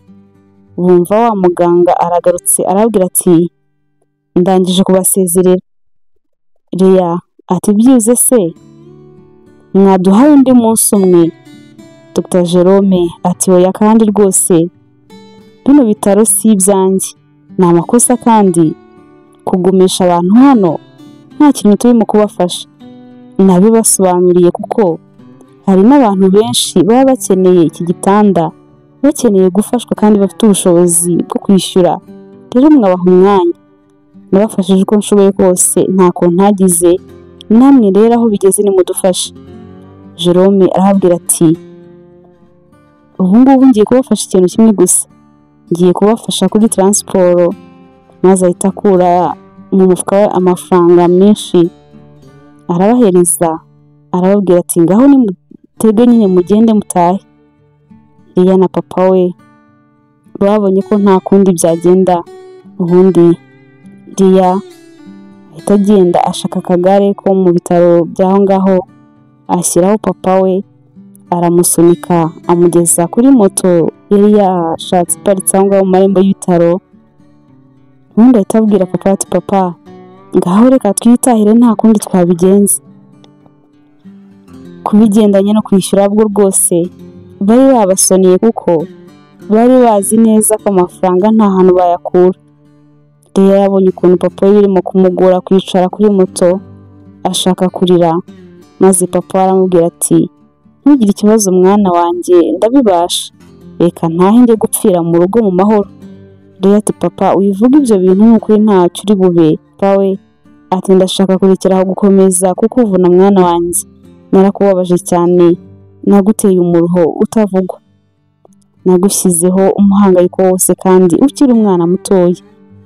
bumva wa muganga aragarutse, arabwira ati ndangije kubasezerera. Leah ati byibuze se mwaduhaye undi munsi umwe? Dr Jerome ati oya, kandi rwose bino bitaro si ibyanjye, ni amakosa kandi kugumisha abantu hano nta kintu turimo kubafasha. Nabibasobanuriye kuko hari n'abantu benshi baba bakeneye iki gitanda, bakeneye gufashwa kandi bafite ubushobozi bwo kwishyura, rero mwabaha umwanya. Nabafashije uko nshoboye kose, ntako ntagize, namwe rero aho bigeze nimudufashe. Jerome arababwira ati ubu ngubu ngiye kubafasha ikintu kimwe gusa, ngiye kubafasha kuri transport. Maze ahita akura mu mufuka we amafaranga menshi arabahereza, arababwira ati ngaho nimutege nyine mugende mutahe. Leah na papa we babonye ko nta kundi byagenda, ubundi Leah ahita agenda ashaka akagare ko mu bitaro by'aho ngaho, ashyiraho papa we aramusunika amugeza kuri moto yari yashatse iparitse aho ngaho mu marembo y'ibitaro. Ubundi ahita abwira papa ati papa ngaho reka twitahire, nta kundi twabigenza. Ku bigendanye no kwishyura bwo rwose bari babasoniye, kuko bari bazi neza ko amafaranga nta hantu bayakura. Leah yabonye ukuntu papa we birimo kumugora kwicara kuri moto, ashaka kurira, maze papa aramubwira ati ntugire ikibazo mwana wanjye, ndabibasha, reka ntahe njye gupfira mu rugo mu mahoro. Leah ati papa wivuga ibyo bintu, ni ukuri ntacyo uri bube. Papa we ati ndashaka kurekera aho gukomeza kukuvuna mwana wanjye, narakubabaje cyane, naguteye umuruho utavugwa, nagushyizeho umuhangayiko wose kandi ukiri umwana mutoya,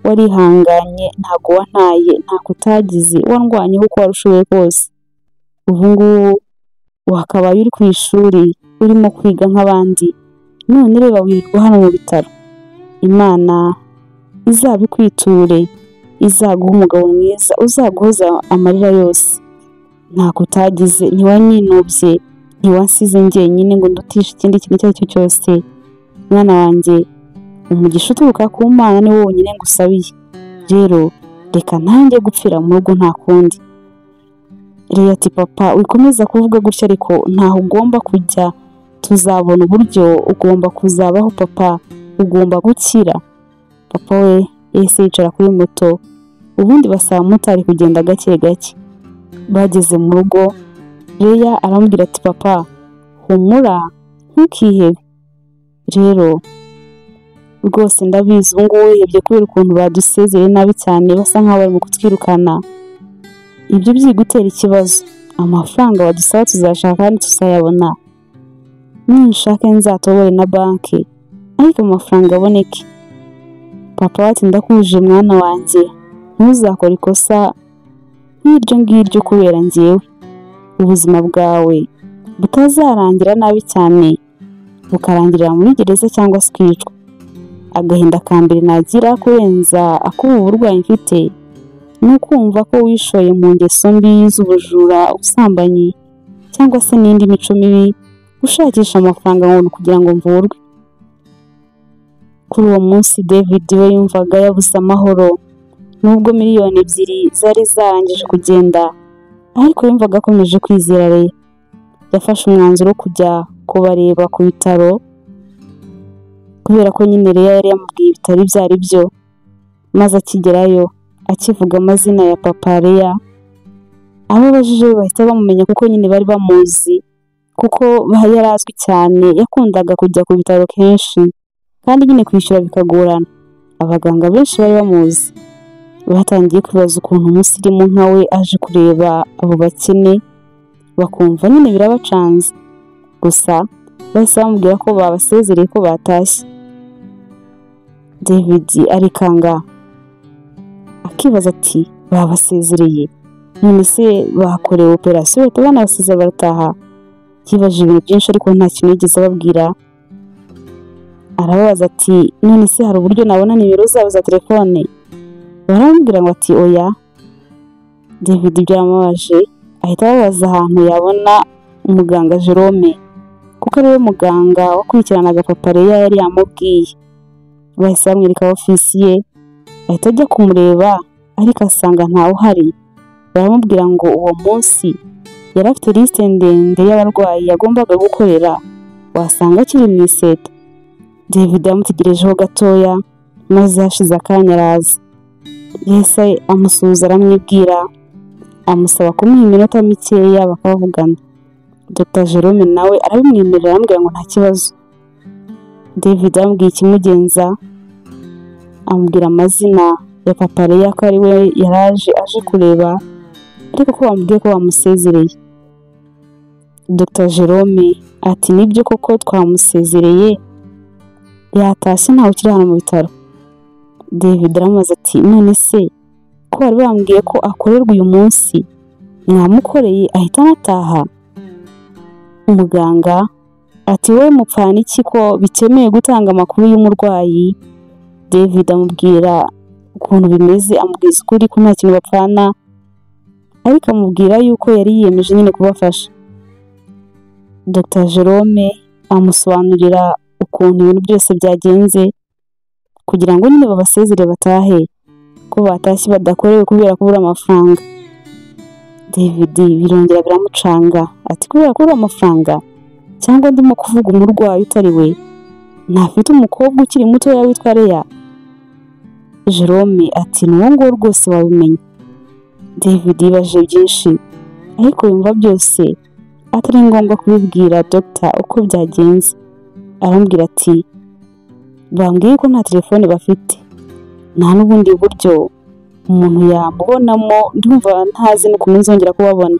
warihanganye, ntago wantaye, ntako utagize, wandwanyeho uko wari ushoboye kose. Ubu ngubu wakabaye uri ku ishuri urimo kwiga nk'abandi, none reba wirirwa hano mu bitaro. Imana izabikwiture, izaguha umugabo mwiza uzaguhoza amarira yose. Ntako utagize, ntiwanyinubye, ntiwansize njyenyine ngo ndutishe ikindi kintu icyo ari cyo cyose. Mwana wanjye, umugisha uturuka ku Mana ni wo wonyine ngusabiye, rero reka ntange gupfira mu rugo nta kundi. Leah ati papa wikomeza kuvuga gutya, ariko ntaho ugomba kujya, tuzabona uburyo ugomba kuzabaho papa, ugomba gukira. Papa we yahise yicara kuri moto, ubundi basaba motari kugenda gake gake. Bageze mu rugo, Leah aramubwira ati papa humura ntukihebe, rero rwose ndabizi ubu ngubu wihebye kubera ukuntu badusezeye nabi cyane, basa nkaho barimo kutwirukana. Ibyo byigutera ikibazo, amafaranga badusaba tuzashaka kandi tuzayabona, ninshaka nzatobore na banki ariko amafaranga aboneke. Papa we ati ndakuje mwana wanjye, ntuzakore ikosa nk'iryo ngiryo kubera njyewe, ubuzima bwawe butazarangira nabi cyane, bukarangirira muri gereza cyangwa se ukicwa. Agahinda ka mbere nagira kurenza ak'ubu burwayi mfite ni ukumva ko wishoye mu ngeso mbi z'ubujura, ubusambanyi cyangwa se n'indi mico mibi, ushakisha amafaranga ngo kugira ngo mvurwe. Kuri uwo munsi David we yumvaga yabuze amahoro, nubwo miliyoni 2 zari zarangije kugenda, ariko yumvaga akomeje kwizera Leah. Yafashe umwanzuro wo kujya kubareba ku bitaro, kubera ko nyine Leah yari yamubwiye ibitaro ibyo ari byo, maze akigerayo Akivuga amazina ya papa Leya, abo abajije bahita bamumenya kuko nyine bari bamuzi, kuko yari azwi cyane, yakundaga kujya ku bitaro kenshi kandi nyine kwishyura bikagorana. Abaganga benshi bari bamuzi. Batangiye kwibaza ukuntu umusirimu nka we aje kureba abo bakene, bakumva nyine birabacanze. Gusa bahise bamubwira ko babasezereye ko batashye. David arikanga akibaza ati babasezereye, none se bakorewe operasiyo bahita banabasize barataha? Yibajije ibintu byinshi ariko nta kintu yigeze ababwira. Arababaza ati none se hari uburyo nabona nimero zabo za telefone? Baramubwira ngo ati oya. David byaramubabaje, ahita ababaza ahantu yabona umuganga Jerome, kuko ariwe muganga wakurikiranaga papa Leya yari yamubwiye. Bahise bamwereka ofisi ye, ahita ajya kumureba ariko asanga ntawe uhari. Baramubwira ngo uwo munsi yari afite lisite ndende y'abarwayi yagombaga gukorera, wasanga akiri mu iseta. David yamutegerejeho gatoya, maze hashize akanya araza. Yahise amusuhuza aramwibwira, amusaba kumuha iminota mikeya bakavugana. Dr Jerome nawe arabimwemerera, aramubwira ngo nta kibazo. David amubwiye ikimugenza, amubwira amazina ya papa Leya ko ari we yaraje aje kureba, ariko ko bamubwiye ko bamusezereye. Dr Jerome ati nibyo koko twamusezereye, yatashye ntawe ukiri hano mu bitaro. David aramubaza ati none se ko bari bambwiye ko akorerwa uyu munsi, mwamukoreye ahita anataha? Umuganga ati wowe mupfana iki ko bitemewe gutanga amakuru y'umurwayi? David amubwira ukuntu bimeze, amubwiza ukuri ko nta kintu bapfana, ariko amubwira yuko yari yiyemeje nyine kubafasha. Dr Jerome amusobanurira ukuntu ibintu byose byagenze kugira ngo nyine babasezere batahe, ko batashye badakorewe kubera kubura amafaranga. David birongera biramucanga, ati kubera kubura amafaranga cyangwa ndimo kuvuga umurwayi utari we, ntafite umukobwa ukiri mutoya witwa Leya? Jerome ati ni uwo nguwo rwose wabimenya. David yibajije byinshi, ariko yumva byose atari ngombwa kubibwira Dr uko byagenze. Aramubwira ati bambwiye ko nta telefone bafite, nta n'ubundi buryo umuntu yamubonamo, ndumva ntazi n'ukuntu nzongera kubabona.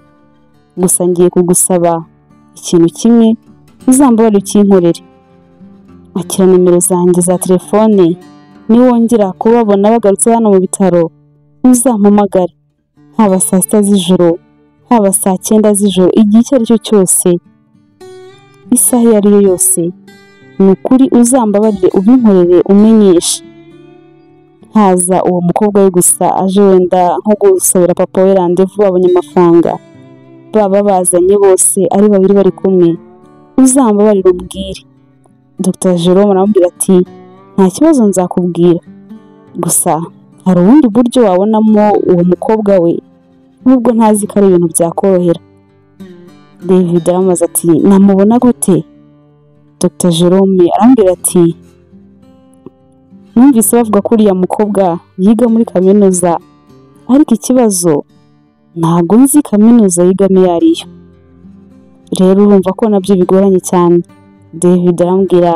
Gusa ngiye kugusaba ikintu kimwe, uzambabarire ukinkorere. Akira nimero zanjye za telefone, niwongera kubabona bagarutse hano mu bitaro uzampamagare, haba saa 6 z'ijoro, haba saa 9 z'ijoro, igihe icyo ari cyo cyose, isaha iyo ari yo yose, ni ukuri uzambabarire ubinkorere umenyeshe. Haza uwo mukobwa we gusa aje wenda nko gusabira papa we randevu, babonye amafaranga, baba bazanye bose ari babiri bari kumwe, uzambabarire ubwire. Dr Jerome aramubwira ati nta kibazo nzakubwira, gusa hari ubundi buryo wabonamo uwo mukobwa we, nubwo ntazi ko ari ibintu byakorohera. David aramubaza ati namubona gute? Dr Jerome arambwira ati numvise bavuga ko uriya mukobwa yiga muri kaminuza, ariko ikibazo ntabwo nzi kaminuza yigamo iyo ariyo. Rero urumva ko nabyo bigoranye cyane. David arambwira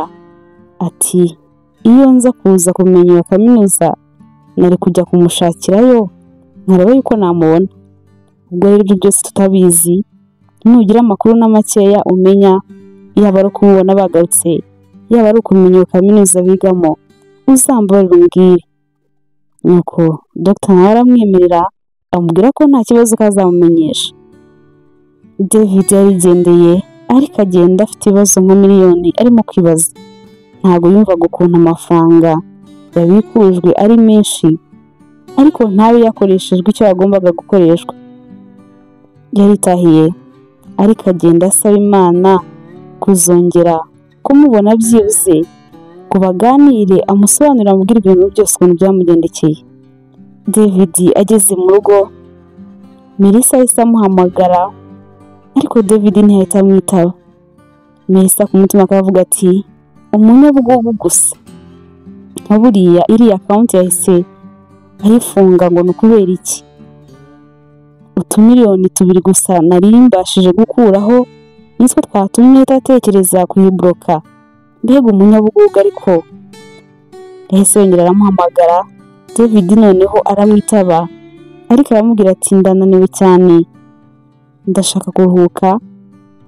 ati iyo nza kuza kumenya iyo kaminuza nari kujya kumushakirayo nkareba yuko namubona. Ubwo rero ibyo byose tutabizi, nugira amakuru na makeya umenya, yaba ari ukumubona bagarutse, yaba ari ukumenya iyo kaminuza bigamo, uzambabarire umbwire. Nuko Dr nawe aramwemerera, amubwira ko nta kibazo kazamumenyesha. David yarigendeye, ariko agenda afite ibibazo nka miliyoni arimo kwibaza. Ntabwo yumvaga ukuntu amafaranga yabikujwe ari menshi, ariko ntabe yakoreshejwe icyo yagombaga gukoreshwa. Yaritahiye, ariko agenda asaba Imana kuzongera kumubona byibuze ngo baganire, amusobanurire, amubwire ibintu byose ukuntu byamugendekeye. David ageze mu rugo, Melissa yahise amuhamagara, ariko David ntiyahita amwitaba. Melissa ku mutima akavuga ati umunyabugugu gusa, nka buriya iriya account yahise Ayifunga ngo ni ukubera iki? Utumiliyoni 2 gusa nari mbashije gukuraho nitwo twatumye atatekereza kuyiburoka. Mbega umunyabugugu! Ariko yahise yongera aramuhamagara. David noneho aramwitaba, ariko aramubwira ati ndananiwe cyane, ndashaka kuruhuka,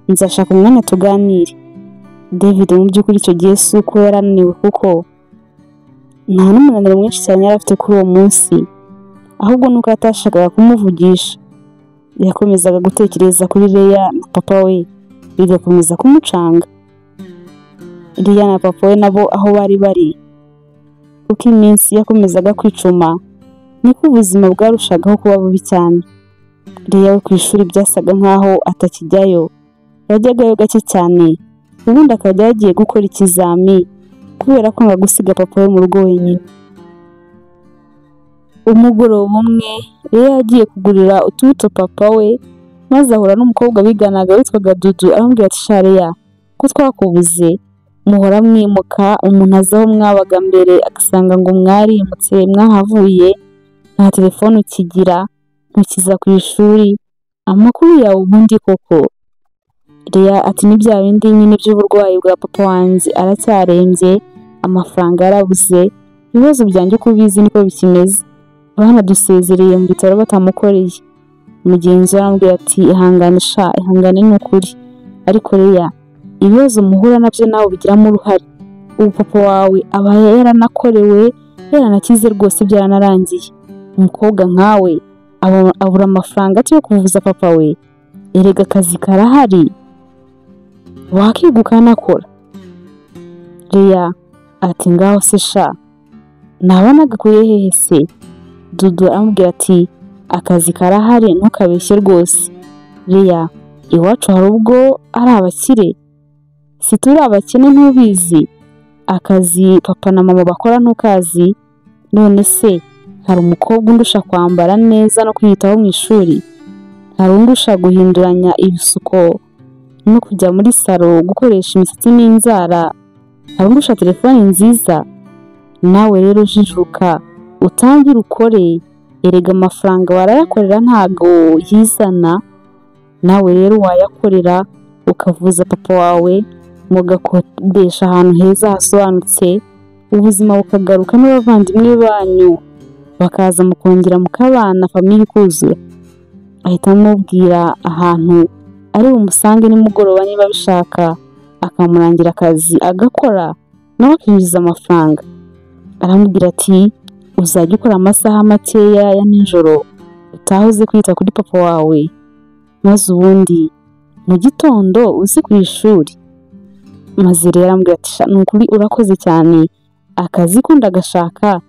nzashaka umwanya tuganire. David mu by'ukuri icyo gihe si uko yarananiwe, kuko nta n'umunaniro mwinshi cyane yari afite kuri uwo munsi, ahubwo nuko atashakaga kumuvugisha. Yakomezaga gutekereza kuri Leya na papa we, bigakomeza kumucanga. Leya na papa we nabo aho bari bari, uko iminsi yakomezaga kwicuma niko ubuzima bwarushagaho kuba bubi cyane. Leya we ku ishuri byasaga nkaho atakijyayo, yajyagayo gake cyane, ubundi akajya yagiye gukora ikizami kubera kwanga gusiga papa we mu rugo wenyine. Umugoroba umwe Leya yagiye kugurira utubuto papa we, maze ahura n'umukobwa biganaga witwaga Dudu. Aramubwira ati sha Leya, ko twakubuze, muhora mwimuka, umuntu azi aho mwabaga mbere agasanga ngo mwarimutse mwahavuye, nta telefone ukigira, ntukiza ku ishuri, amakuru yawe ubundi koko? Leya ati ni bya bindi nyine by'uburwayi bwa papa wanjye, aracyarembye, amafaranga yarabuze, ibibazo byanjye uko ubizi niko bikimeze, banadusezereye mu bitaro batamukoreye. Mugenzi we aramubwira ati ihangane sha, ihangane ni ukuri, ariko Leya ibibazo muhura nabyo nawe ubigiramo uruhare. Ubu papa wawe aba yaranakorewe, yaranakize rwose, byaranarangiye. Umukobwa nkawe abura amafaranga yo kuvuza papa we? Erega akazi karahari, wakiga ukanakora. Leya ati ngaho se sha, naba nagakuye hehe se? Dudu aramubwira ati akazi karahari ntukabeshye rwose. Leya, iwacu hari ubwo ari abakire, si turi abakene ntubizi? Akazi papa na mama bakora ntukazi? None se hari umukobwa undusha kwambara neza no kwiyitaho mu ishuri? Hari undusha guhinduranya ibisuko no kujya muri salo gukoresha imisatsi n'inzara? Hari undusha telefone nziza? Nawe rero jijuka utangire ukore, erega amafaranga warayakorera ntago yizana. Nawe rero wayakorera ukavuza papa wawe, mugakodesha ahantu heza hasobanutse, ubuzima bukagaruka n'abavandimwe banyu bakaza mukongera mukabana, famiye ikuzura. Ahita amubwira ahantu ari bumusange nimugoroba niba abishaka, akamurangira akazi agakora nawe akinjiza amafaranga. Aramubwira ati uzajya ukora amasaha makeya ya nijoro, utahe uze kwita kuri papa wawe, maze ubundi mu gitondo uze ku ishuri. Maze rero aramubwira ati sha ni ukuri urakoze cyane, akazi ko ndagashaka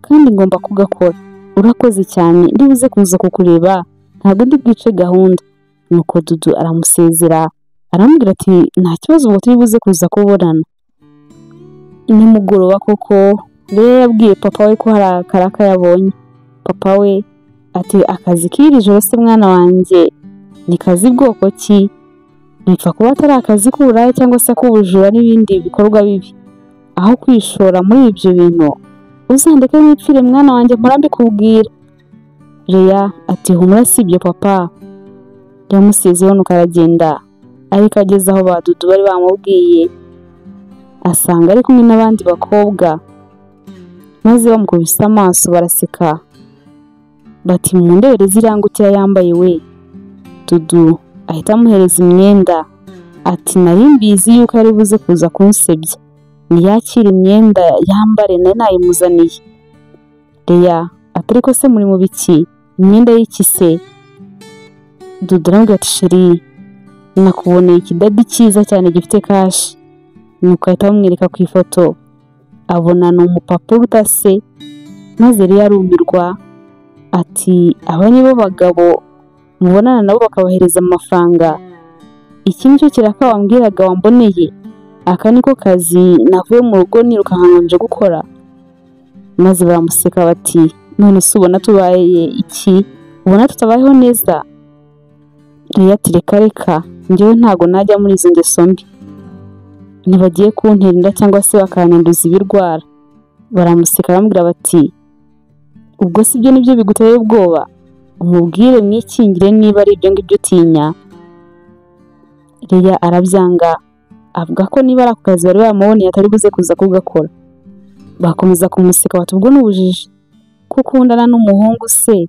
kandi ngomba kugakora, urakoze cyane, ndibuze kuza kukureba, ntabwo ndi bwice gahunda. Nuko Dudu aramusezera, aramubwira ati nta kibazo ubwo turi buze kuza kubonana. Nimugoroba koko Leya yabwiye papa we ko hari akaraka yabonye. Papa we ati akazi k'iri joro se mwana wanjye ni kazi bwoko ki? Bipfa kuba atari akazi k'uburaya cyangwa se k'ubujura n'ibindi bikorwa bibi. Aho kwishora muri ibyo bintu uzandeke wipfire mwana wanjye, mpora mbikubwira. Leya ati humura si ibyo papa. Yamusezeho nuko aragenda, ariko ageze aho ba Dudu bari bamubwiye asanga ari kumwe n'abandi bakobwa, maze bamukubise amaso baraseka bati mundebere ziriya ngutiya yambaye we. Dudu ahita amuhereza imyenda ati nari mbizi yuko ari buze kuza kunsebya, ntiyakira imyenda yambare nari nayimuzaniye. Leya ati ariko se muri mu biki? Imyenda y'iki se? Dudu aramubwira ati sheri nakuboneye ikidadi cyiza cyane gifite kashi. Nuko ahita amwereka ku ifoto, abona ni umupapa uruta se, maze Leya arumirwa ati aba nibo bagabo mubonana nabo bakabahereza amafaranga? Iki nicyo kiraka wambwiraga wamboneye? Aka niko kazi navuye mu rugo nirukanka nje gukora? Maze baramuseka bati none se ubona tubaye iki? Ubona tutabayeho neza? Leya ati reka reka, njyewe ntago najya muri izo ngeso mbi, ntibagiye kuntera inda cyangwa se bakanyanduza ibirwara. Baramuseka baramubwira bati Ubwo si byo nibyo biguteye ubwoba? Umubwire mwikingire niba ari ibyo ngibyo utinya. Leya arabyanga, avuga ko niba ari ako kazi bari bamuboneye atari buze kuza kugakora. Bakomeza kumuseka bati ubwo ni ubujiji, ko ukundana n'umuhungu se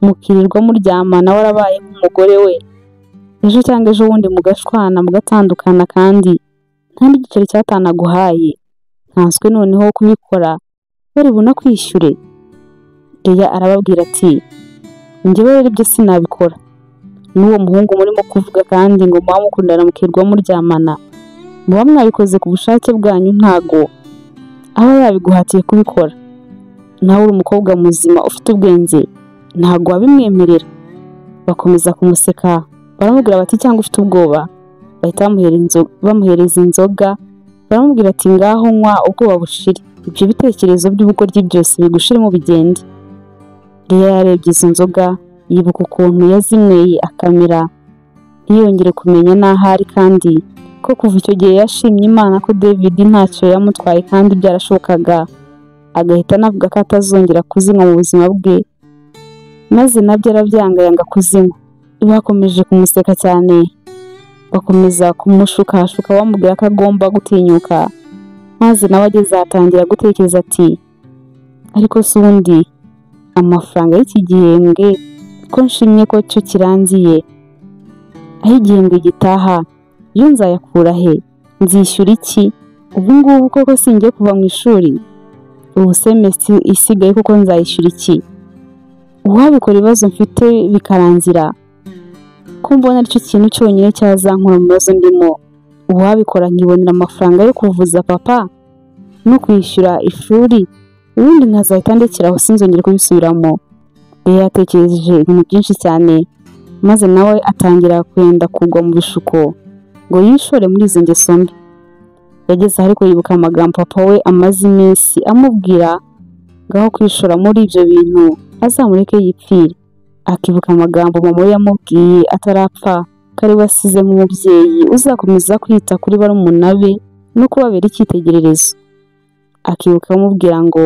mukirirwa muryamana warabaye nk'umugore we, ejo cyangwa ejo bundi mugashwana mugatandukana kandi nta n'igiceri cy'atanu aguhaye, nkanswe noneho kubikora bari bunakwishyure. Leya arababwira ati njyewe rero ibyo sinabikora, n'uwo muhungu murimo kuvuga kandi ngo muba mukundana mukirirwa muryamana, muba mwabikoze ku bushake bwanyu, ntago aba yabiguhatiye kubikora. Nawe uri umukobwa muzima ufite ubwenge, ntago wabimwemerera. Bakomeza kumuseka, baramubwira bati cyangwa ufite ubwoba. Bahita bamuhereza inzoga, baramubwira ati ngaho nywa ubwoba bushire, ibyo bitekerezo by'ubugoryi byose bigushiremo bigende. Leya yarebye izo nzoga, yibuka ukuntu yazinyweye akamira, ntiyongere kumenya n'aho ari, kandi ko kuva icyo gihe yashimye Imana ko David ntacyo yamutwaye kandi byarashobokaga, agahita anavuga ko atazongera kuzinywa mu buzima bwe, maze nabyo arabyanga yanga kuzinywa. Bakomeje kumuseka cyane, bakomeza kumushukashuka bamubwira ko agomba gutinyuka, maze nawe ageze atangira gutekereza ati ariko se ubundi amafaranga y'iki gihembwe ko nshimye ko cyo kirangiye, aho igihembwe gitaha yo nzayakura he? Nzishyura iki? Ubu ngubu koko singiye kuva mu ishuri, ubu semesitiri isigaye kuko nzayishyura iki? Uwabikora ibibazo mfite bikarangira, ko mbona aricyo kintu cyonyine cyazankura mu bibazo ndimo. Uwabikora nkibonera amafaranga yo kuvuza papa no kwishyura ishuri, ubundi nkazahita ndekera aho sinzongere kubisubiramo. Leya yatekereje ibintu byinshi cyane, maze nawe atangira kwenda kugwa mu bishuko ngo yishore muri izo ngeso mbi. Yageze aho ariko yibuka amagambo papa we amaze iminsi amubwira ngaho kwishora muri ibyo bintu azamureke yipfire. Akibuka amagambo mama we yamubwiye atarapfa, ko ari we asize nk'umubyeyi uzakomeza kwita kuri barumuna be no kubabera icyitegererezo. Akibuka amubwira ngo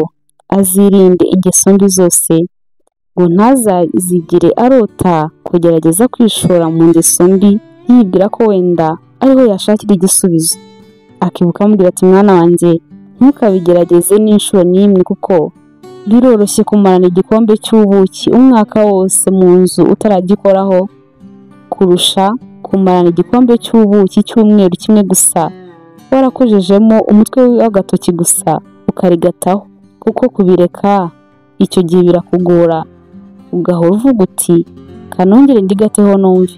azirinde ingeso mbi zose, ngo ntazazigere arota kugerageza kwishora mu ngeso mbi yibwira ko wenda ariho yashakira igisubizo. Akibuka amubwira ati mwana wanjye ntukabigerageze n'inshuro n'imwe, kuko biroroshye kumarana igikombe cy'ubuki umwaka wose mu nzu utaragikoraho, kurusha kumarana igikombe cy'ubuki cy'umweru kimwe gusa warakojejemo umutwe w'agatoki gusa ukarigataho, kuko kubireka icyo gihe birakugora, ugahora uvuga uti kanongere ndigateho numve.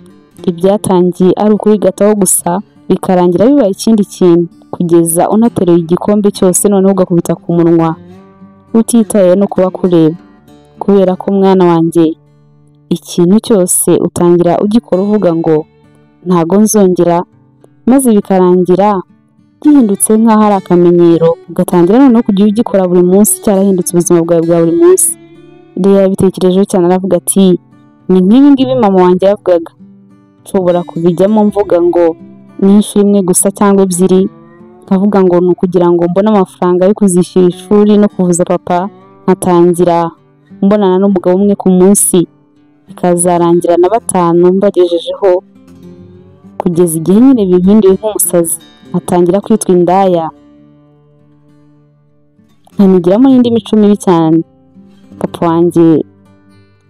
Ibyatangiye ari ukurigataho gusa bikarangira bibaye ikindi kintu, kugeza unateruye igikombe cyose noneho ugakubita ku munwa utitaye no kuba kureba. Kubera ko mwana wanjye ikintu cyose utangira ugikora uvuga ngo ntago nzongera, maze bikarangira gihindutse nk'aho ari akamenyero, ugatangira noneho kujya ugikora buri munsi, cyarahindutse ubuzima bwawe bwa buri munsi. Leya yabitekerejeho cyane aravuga ati ni nk'ibi ngibi mama wanjye yavugaga, nshobora kubijyamo mvuga ngo ni inshuro imwe gusa cyangwa ebyiri, nkavuga ngo ni ukugira ngo mbone amafaranga yo kuzishyura ishuri no kuvuza papa, nkatangira mbonana n'umugabo umwe ku munsi, bikazarangira na batanu mbagejejeho, kugeza igihe nyine bimpinduye nk'umusazi, nkatangira kwitwa indaya, nkanigiramo n'indi mico mibi cyane. Papa wanjye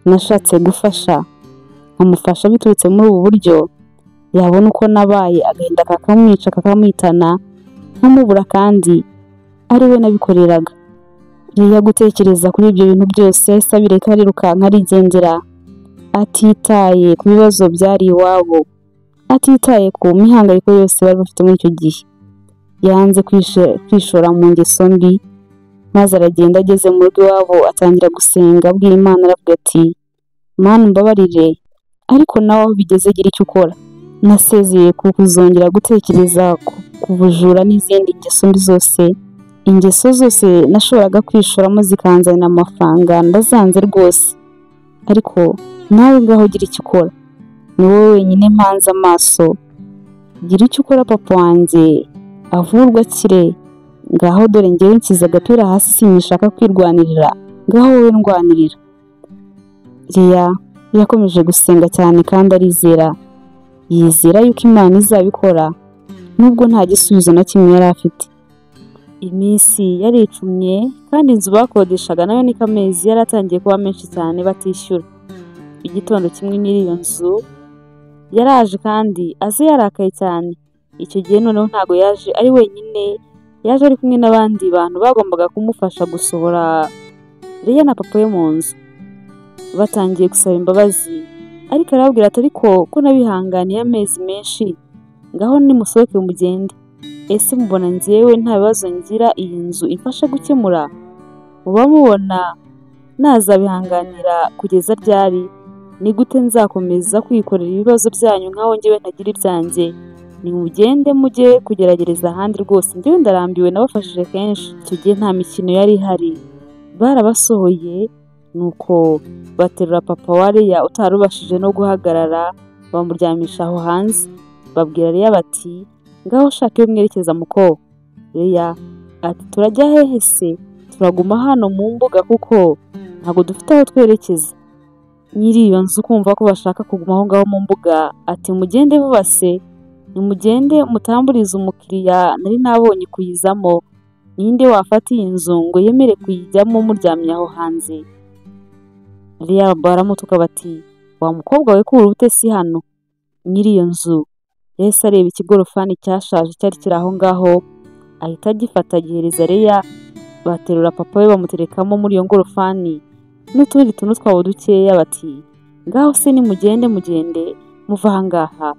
nashatse gufasha, nkamufasha biturutse muri ubu buryo, yabona uko nabaye agahinda kakamwica kakamwitana, nkamubura kandi ari we nabikoreraga. Leya gutekereza kuri ibyo bintu byose yahise abireka arirukanka arigendera, atitaye ku bibazo byari iwabo, atitaye ku mihangayiko yose bari bafite muri icyo gihe. Yanze kwishora mu ngeso mbi, maze aragenda ageze mu rugo iwabo atangira gusenga abwira Imana aravuga ati Mana umbabarire, ariko nawe aho bigeze gira icyo ukora. Nasezeye ku kuzongera gutekereza ku bujura n'izindi ngeso mbi zose, ingeso zose nashoboraga kwishoramo zikanzanira amafaranga ndazanze rwose, ariko nawe ngaho gira icyo ukora, ni wowe wenyine mpanze amaso, gira icyo ukora papa wanjye avurwe akire, ngaho dore njyewe nshyize agapira hasi sinyishaka kwirwanirira, Ngaho wowe ndwanirira. Leya yakomeje gusenga cyane kandi arizera, yizera yuko Imana izabikora nubwo nta gisubizo na kimwe yari afite. Iminsi yaricumye kandi inzu bakodeshaga nayo niko amezi yari atangiye kuba menshi cyane batishyura. Igitondo kimwe nyiri iyo nzu yaraje kandi aze yarakaye cyane. Icyo gihe noneho ntago yaje ari wenyine, yaje ari kumwe n'abandi bantu bagombaga kumufasha gusohora Leya na papa we mu nzu. Batangiye gusaba imbabazi, ariko arababwira ati ariko ko nabihanganiye amezi menshi, ngaho nimusohoke mugende. Ese mubona njyewe nta bibazo ngira iyi nzu imfasha gukemura? Muba mubona nazabihanganira kugeza ryari? Ni gute nzakomeza kwikorera ibibazo byanyu nkaho njyewe ntagira ibyanjye? Nimugende mujye kugerageza ahandi rwose, njyewe ndarambiwe nabafashije kenshi. Icyo gihe nta mikino yari ihari, barabasohoye nuko baterura papa wa Leya utarubashije no guhagarara, bamuryamisha aho hanze. Babwira Leya bati ngaho shaka iyo mwerekeza muko. Leya ati turajya hehe se? Turaguma hano mu mbuga kuko ntabwo dufite aho twerekeza. Nyiri iyo nzu kumva ko bashaka kuguma aho ngaho mu mbuga ati mugende vuba se, nimugende mutamburize umukiriya nari nabonye kuyizamo. Ninde wafata iyi nzu ngo yemere kuyijyamo muryamye aho hanze? Leya baramutuka bati wa mukobwa we kura ute si hano? Nyiri iyo nzu yahise areba ikigorofani cyashaje cyari kiri aho ngaho, ahita agifata agihereza Leya. Baterura papa we bamuterekamo muri iyo ngorofani n'utundi tuntu twabo dukeya, bati ngaho se nimugende mugende muva aha ngaha,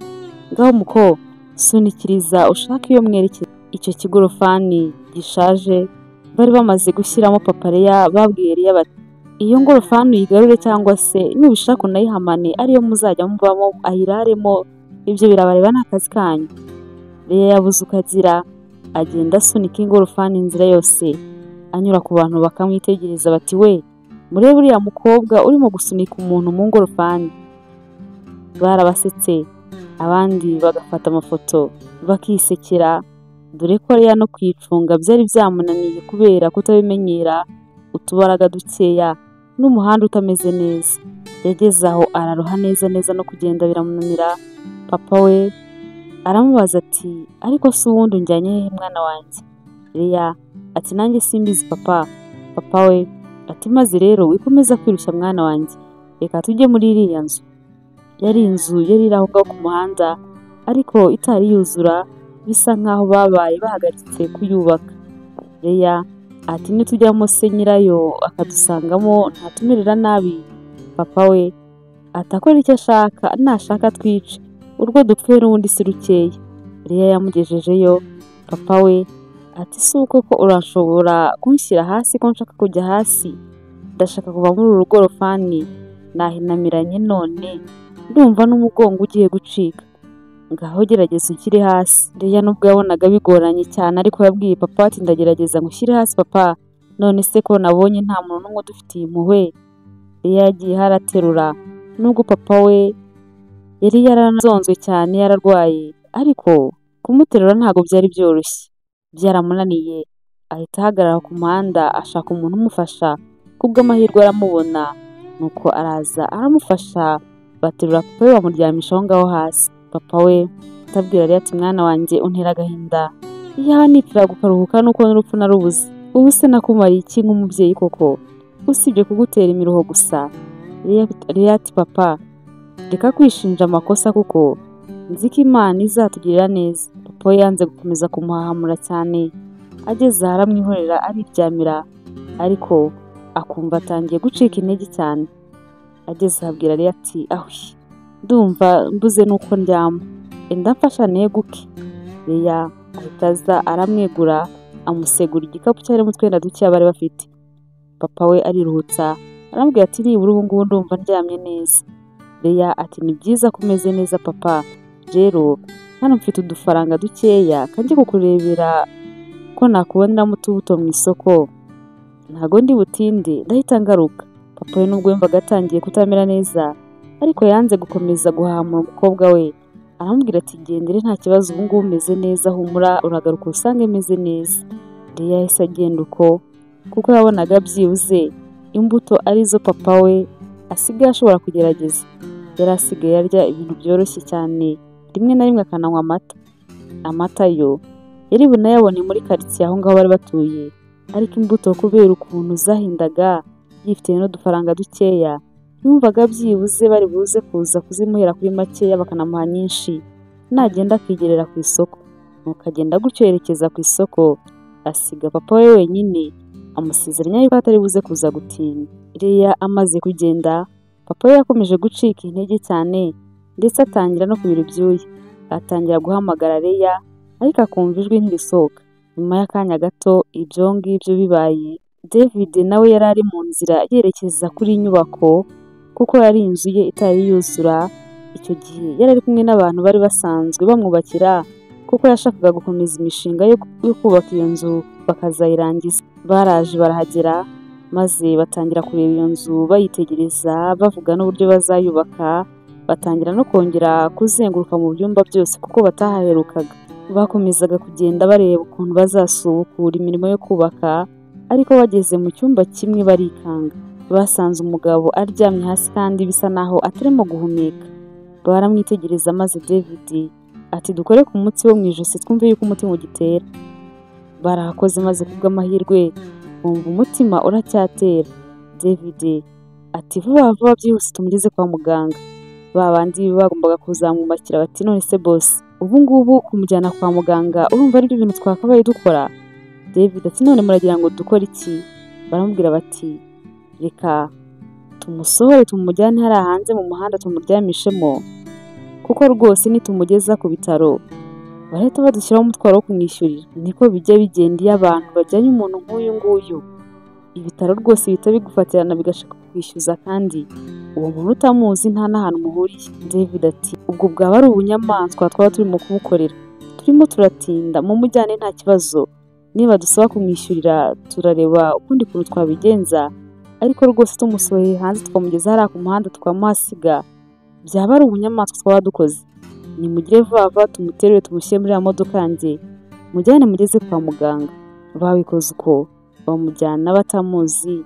ngaho muko sunikiriza ushake iyo mwerekeza. Icyo kigorofani gishaje bari bamaze gushyiramo papa Leya, babwiye Leya bati iyo ngorofani uyigarure cyangwa se nubishaka unayihamane ariyo muzajya mubamo ayiraremo, ibyo birabareba ni akazi kanyu. Leya yabuze uko agira, agenda asunika ingorofani inzira yose, anyura ku bantu bakamwitegereza bati we murebe uriya mukobwa urimo gusunika umuntu mu ngorofani. Barabasetse, abandi bagafata amafoto bakisekera, dore ko Leya no kwicunga byari byamunaniye kubera kutabimenyera, utubaraga dukeya n'umuhanda utameze neza. Yageze aho araruha neza neza no kugenda biramunanira. Papa we aramubaza ati ariko se ubundi unjyanye hehe mwana wanjye? Leya ati nanjye simbizi papa. Papa we ati maze rero wikomeza kwirushya mwana wanjye, reka tujye muri iriya nzu. Yari inzu yari iri aho ngaho ku muhanda ariko itari yuzura, bisa nkaho babaye bahagaritse kuyubaka. Leya ati nitujyamo se nyirayo akadusangamo ntatumerera nabi? Papa we ati akora icyo ashaka, nashaka twice, urwo dupfuye n'ubundi si rukeya. Leya yamugejejeyo. Papa we ati si uko ko urashobora kunshyira hasi ko nshaka kujya hasi? Ndashaka kuva muri uru rugorofani, nahinamiranye none ndumva n'umugongo ugiye gucika. Ngaho gerageza unshyire hasi. Leya nubwo yabonaga bigoranye cyane ariko yabwiye papa ati ndagerageza ngushyire hasi papa, none se ko nabonye nta muntu n'umwe udufitiye impuhwe. Leya yagiye haraterura, nubwo papa we yari yaranzonzwe cyane yararwaye, ariko kumuterura ntabwo byari byoroshye, byaramunaniye. Ahita ahagarara ku muhanda ashaka umuntu umufasha, kubw'amahirwe aramubona, nuko araza aramufasha, baterura papa we bamuryamisha aho ngaho hasi. Papa we atabwira Leya ati mwana wanjye untera agahinda, iyaba nipfiraga ukaruhuka nuko n'urupfu narubuze, ubu se nakumariye iki nk'umubyeyi koko, usibye kugutera imiruho gusa. Leya ati papa reka kwishinja amakosa kuko nzi ko Imana izatugirira neza. Papa we yanze gukomeza kumuhahamura cyane, ageze aho aramwihorera ariryamira, ariko akumva atangiye gucika intege cyane. Ageze aho abwira Leya ati ahuye ndumva mbuze nuko ndyama, enda mfasha neguke. Leya ahita aza aramwegura, amusegura igikapu cyarimo utwenda dukeya bari bafite. Papa we ariruhutsa aramubwira ati nibura ubu ngubu ndumva ndyamye neza. Leya ati ni byiza ko umeze neza papa, rero hano mfite udufaranga dukeya kanjye kukurebera ko nakuboneramo utubuto mu isoko, ntago ndi butinde ndahita ngaruka. Papa we nubwo yumvaga atangiye kutamera neza, ariko yanze gukomeza guhahamura umukobwa we, aramubwira ati gendere nta kibazo ubu ngubu umeze neza, humura uragaruka usange meze neza. Leya yahise agenda uko kuko yabonaga byibuze Imbuto arizo papa we asigaye ashobora kugerageza. Yari asigaye arya ibintu byoroshye cyane, rimwe na rimwe akananywa amata. Amata yo yari bunayabone muri karitsiye aho ngaho bari batuye, ariko imbuto kubera ukuntu zahendaga yifitiye n'udufaranga dukeya, yumvaga byibuze bari buze kuza kuzimuhera kuri makeya bakanamuha nyinshi, nagenda akigerera ku isoko. Nuko agenda gutyo yerekeza ku isoko, asiga papa we wenyine, amusezeranya yuko atari buze kuza gutinda. Leya amaze kugenda, papa we yakomeje gucika intege cyane ndetse atangira no kubira ibyuya. Atangira guhamagara Leya ariko akumva ijwi ntirisohoka. Nyuma y'akanya gato ibyo ngibyo bibaye, David nawe yari ari mu nzira yerekeza kuri iyi nyubako kuko yari inzu ye itari yuzura. Icyo gihe yari ari kumwe n'abantu bari basanzwe bamwubakira kuko yashakaga gukomeza imishinga yo kubaka iyo nzu bakazayirangiza. Baraje barahagera maze batangira kureba iyo nzu bayitegereza, bavuga n'uburyo bazayubaka, batangira no kongera kuzenguruka mu byumba byose kuko batahaherukaga. Bakomezaga kugenda bareba ukuntu bazasubukura imirimo yo kubaka, ariko bageze mu cyumba kimwe barikanga. Basanze umugabo aryamye hasi kandi bisa naho atarimo guhumeka. Baramwitegereza maze David ati dukore ku mutsi wo mu ijosi twumve yuko umutima ugitera. Barahakoze maze kubw'amahirwe bumva umutima uracyatera. David ati vuba vuba byihuse tumugeze kwa muganga. Ba bandi bagombaga kuzamwubakira bati none se boss, ubu ngubu kumujyana kwa muganga urumva aribyo bintu twakabaye dukora? David ati none muragira ngo dukore iki? Baramubwira bati reka tumusohore tumujyane hariya hanze mu muhanda tumuryamishemo, kuko rwose nitumugeza ku bitaro barahita badushyiraho umutwaro wo kumwishyurira. Niko bijya bigenda iyo abantu bajyanye umuntu nk'uyu nguyu, ibitaro rwose bihita bigufatirana bigashaka kukwishyuza kandi uwo muntu utamuzi nta n'ahantu muhuriye. David ati ubwo bwaba ari ubunyamaswa twaba turimo kumukorera, turimo turatinda, mumujyane nta kibazo, niba dusaba kumwishyurira turareba ukundi kuntu twabigenza, ariko rwose tumusohoye hanze tukamugeza hariya ku muhanda tukamuhasiga, byaba ari ubunyamaswa twaba dukoze. Nimugire vuba vuba tumuterure tumushyire muri ya modoka yanjye, mujyane mugeze kwa muganga. Babikoze uko, bamujyana batamuzi,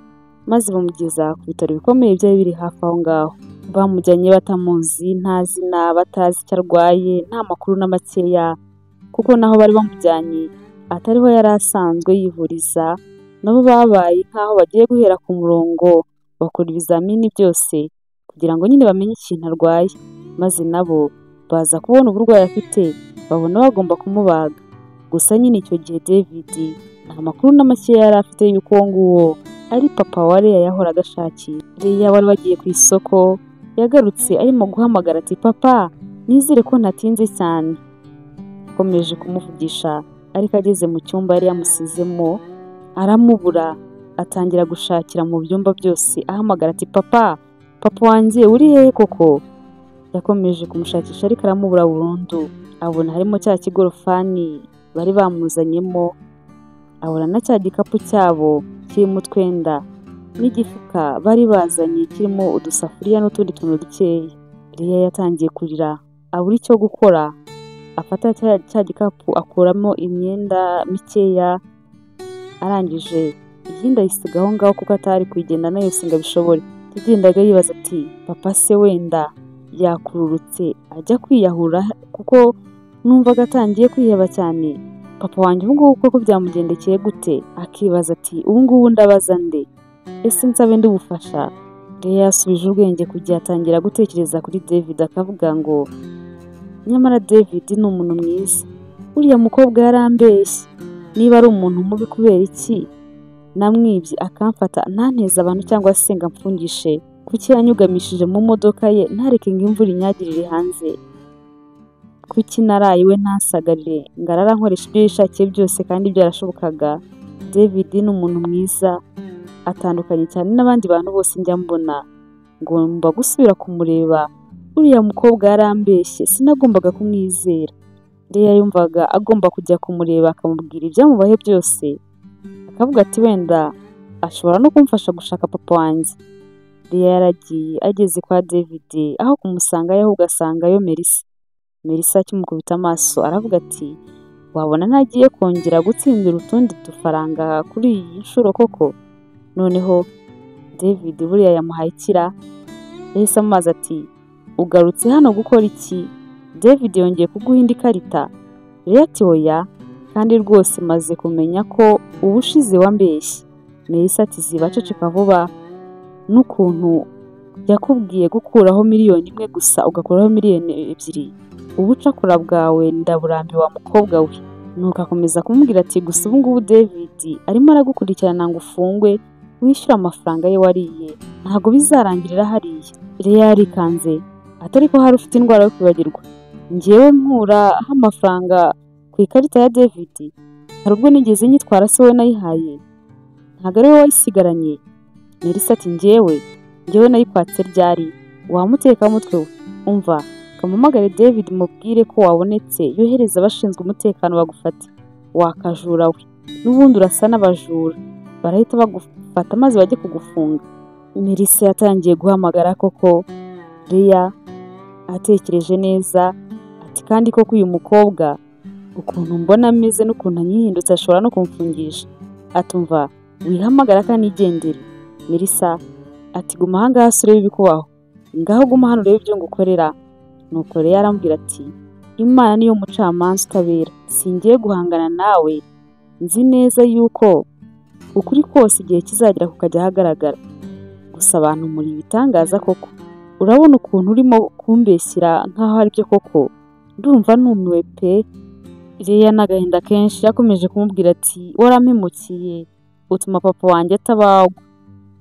maze bamugeza ku bitaro bikomeye byari biri hafi aho ngaho. Bamujyanye batamuzi, nta zina, batazi icyo arwaye, nta makuru na makeya, kuko naho bari bamujyanye atariho yari asanzwe yivuriza. Nabo babaye nk'aho bagiye guhera ku murongo, bakora ibizamini byose kugira ngo nyine bamenye ikintu arwaye, maze nabo baza kubona uburwayi afite, babona bagomba kumubaga. Gusa nyine icyo gihe David nta makuru na makeya yari afite y'uko uwo nguwo ari papa wa Leya yahoraga ashakira. Leya wari wagiye ku isoko yagarutse arimo guhamagara ati papa, nizere ko ntatinze cyane. Akomeje kumuvugisha ariko ageze mu cyumba yari yamusizemo aramubura, atangira gushakira mu byumba byose ahamagara ati papa, papa wanjye uri hehe koko? Yakomeje kumushakisha ariko aramubura burundu. Abona harimo cya kigorofani bari bamuzanyemo, abona na cya gikapu cyabo kirimo utwenda n'igifuka bari bazanye kirimo udusafuriya n'utundi tuntu dukeya. Leya yatangiye kurira abura icyo gukora, afata cya gikapu akuramo imyenda mikeya, arangije iyindi ayisiga aho ngaho kuko atari kuyigendana yose ngo abishobore. Yagendaga yibaza ati papa se wenda yakururutse ajya kwiyahura kuko numvaga atangiye kwiheba cyane, papa wanjye ubu ngubu koko byamugendekeye gute? Akibaza ati ubu ngubu ndabaza nde? Ese nsabe ndi ubufasha? Leya yasubije ubwenge kugihe atangira gutekereza kuri David akavuga ngo nyamara David ni umuntu mwiza, uriya mukobwa yarambeshye, niba ari umuntu mubi kubera iki namwibye akamfata ntanteze abantu cyangwa se ngo amfungishe? Kuki yanyugamishije mu modoka ye ntareke ngo imvura inyagirire hanze? Kuki naraye iwe ntasagarire ngo arare ankoresha ibyo yishakiye byose kandi byarashobokaga? David ni umuntu mwiza, atandukanye cyane n'abandi bantu bose njya mbona, ngomba gusubira kumureba, uriya mukobwa yarambeshye sinagombaga kumwizera. Leya yumvaga agomba kujya kumureba akamubwira ibyamubaye byose, akavuga ati wenda ashobora no kumfasha gushaka papa wanjye. Leya yaragiye ageze kwa David, aho kumusangayo ahubwo asangayo Melissa. Melissa akimukubita amaso aravuga ati wabona ntagiye kongera gutsindira utundi dufaranga kuri iyi nshuro koko? Noneho David buriya yamuhaye ikira. Yahise amubaza ati ugarutse hano gukora iki? David yongeye kuguha indi karita? Leya ati oya, kandi rwose maze kumenya ko ubushize wambeshye. Melissa ati ziba ceceka vuba, n'ukuntu yakubwiye gukuraho 1 miliyoni gusa ugakuraho 2 miliyoni, ubucakura bwawe ndaburambiwe wa mukobwa we. Nuko akomeza kumubwira ati gusa ubu ngubu David arimo aragukurikirana ngo ufungwe wishyure amafaranga ye wariye, ntabwo bizarangirira hariya. Leya yarikanze atari ko hari ufite indwara yo kwibagirwa. Njyewe nkuraho amafaranga ku ikarita ya David? Hari ubwo nigeze nyitwara se wowe nayihaye? Ntabwo ari wowe wayisigaranye? Melissa ati njyewe nayikwatse ryari? Wamutekamutwe we, umva kampamagare David mubwire ko wabonetse, yohereza abashinzwe umutekano bagufate. Wakajura we, n'ubundi urasa n'abajura, barahita bagufata maze bajye kugufunga. Melissa yatangiye guhamagara koko. Leya atekereje neza ati kandi koko uyu mukobwa ukuntu mbona ameze n'ukuntu anyihindutse ashobora no kumfungisha. Atumva wihamagara kandi igendere. Melissa ati guma ahangaha se urebe ibikubaho, ngaho guma hano urebe ibyo ngukorera. Nuko Leya arambwira ati Imana niyo mucamanza utabera, singiye guhangana nawe, nzi neza yuko ukuri kose igihe kizagera kukajya ahagaragara. Gusa abantu muri ibitangaza koko, urabona ukuntu urimo kumbeshyira nkaho ari byo koko, ndumva numiwe pe. Leya n'agahinda kenshi yakomeje kumubwira ati warampemukiye utuma papa wanjye atabagwa,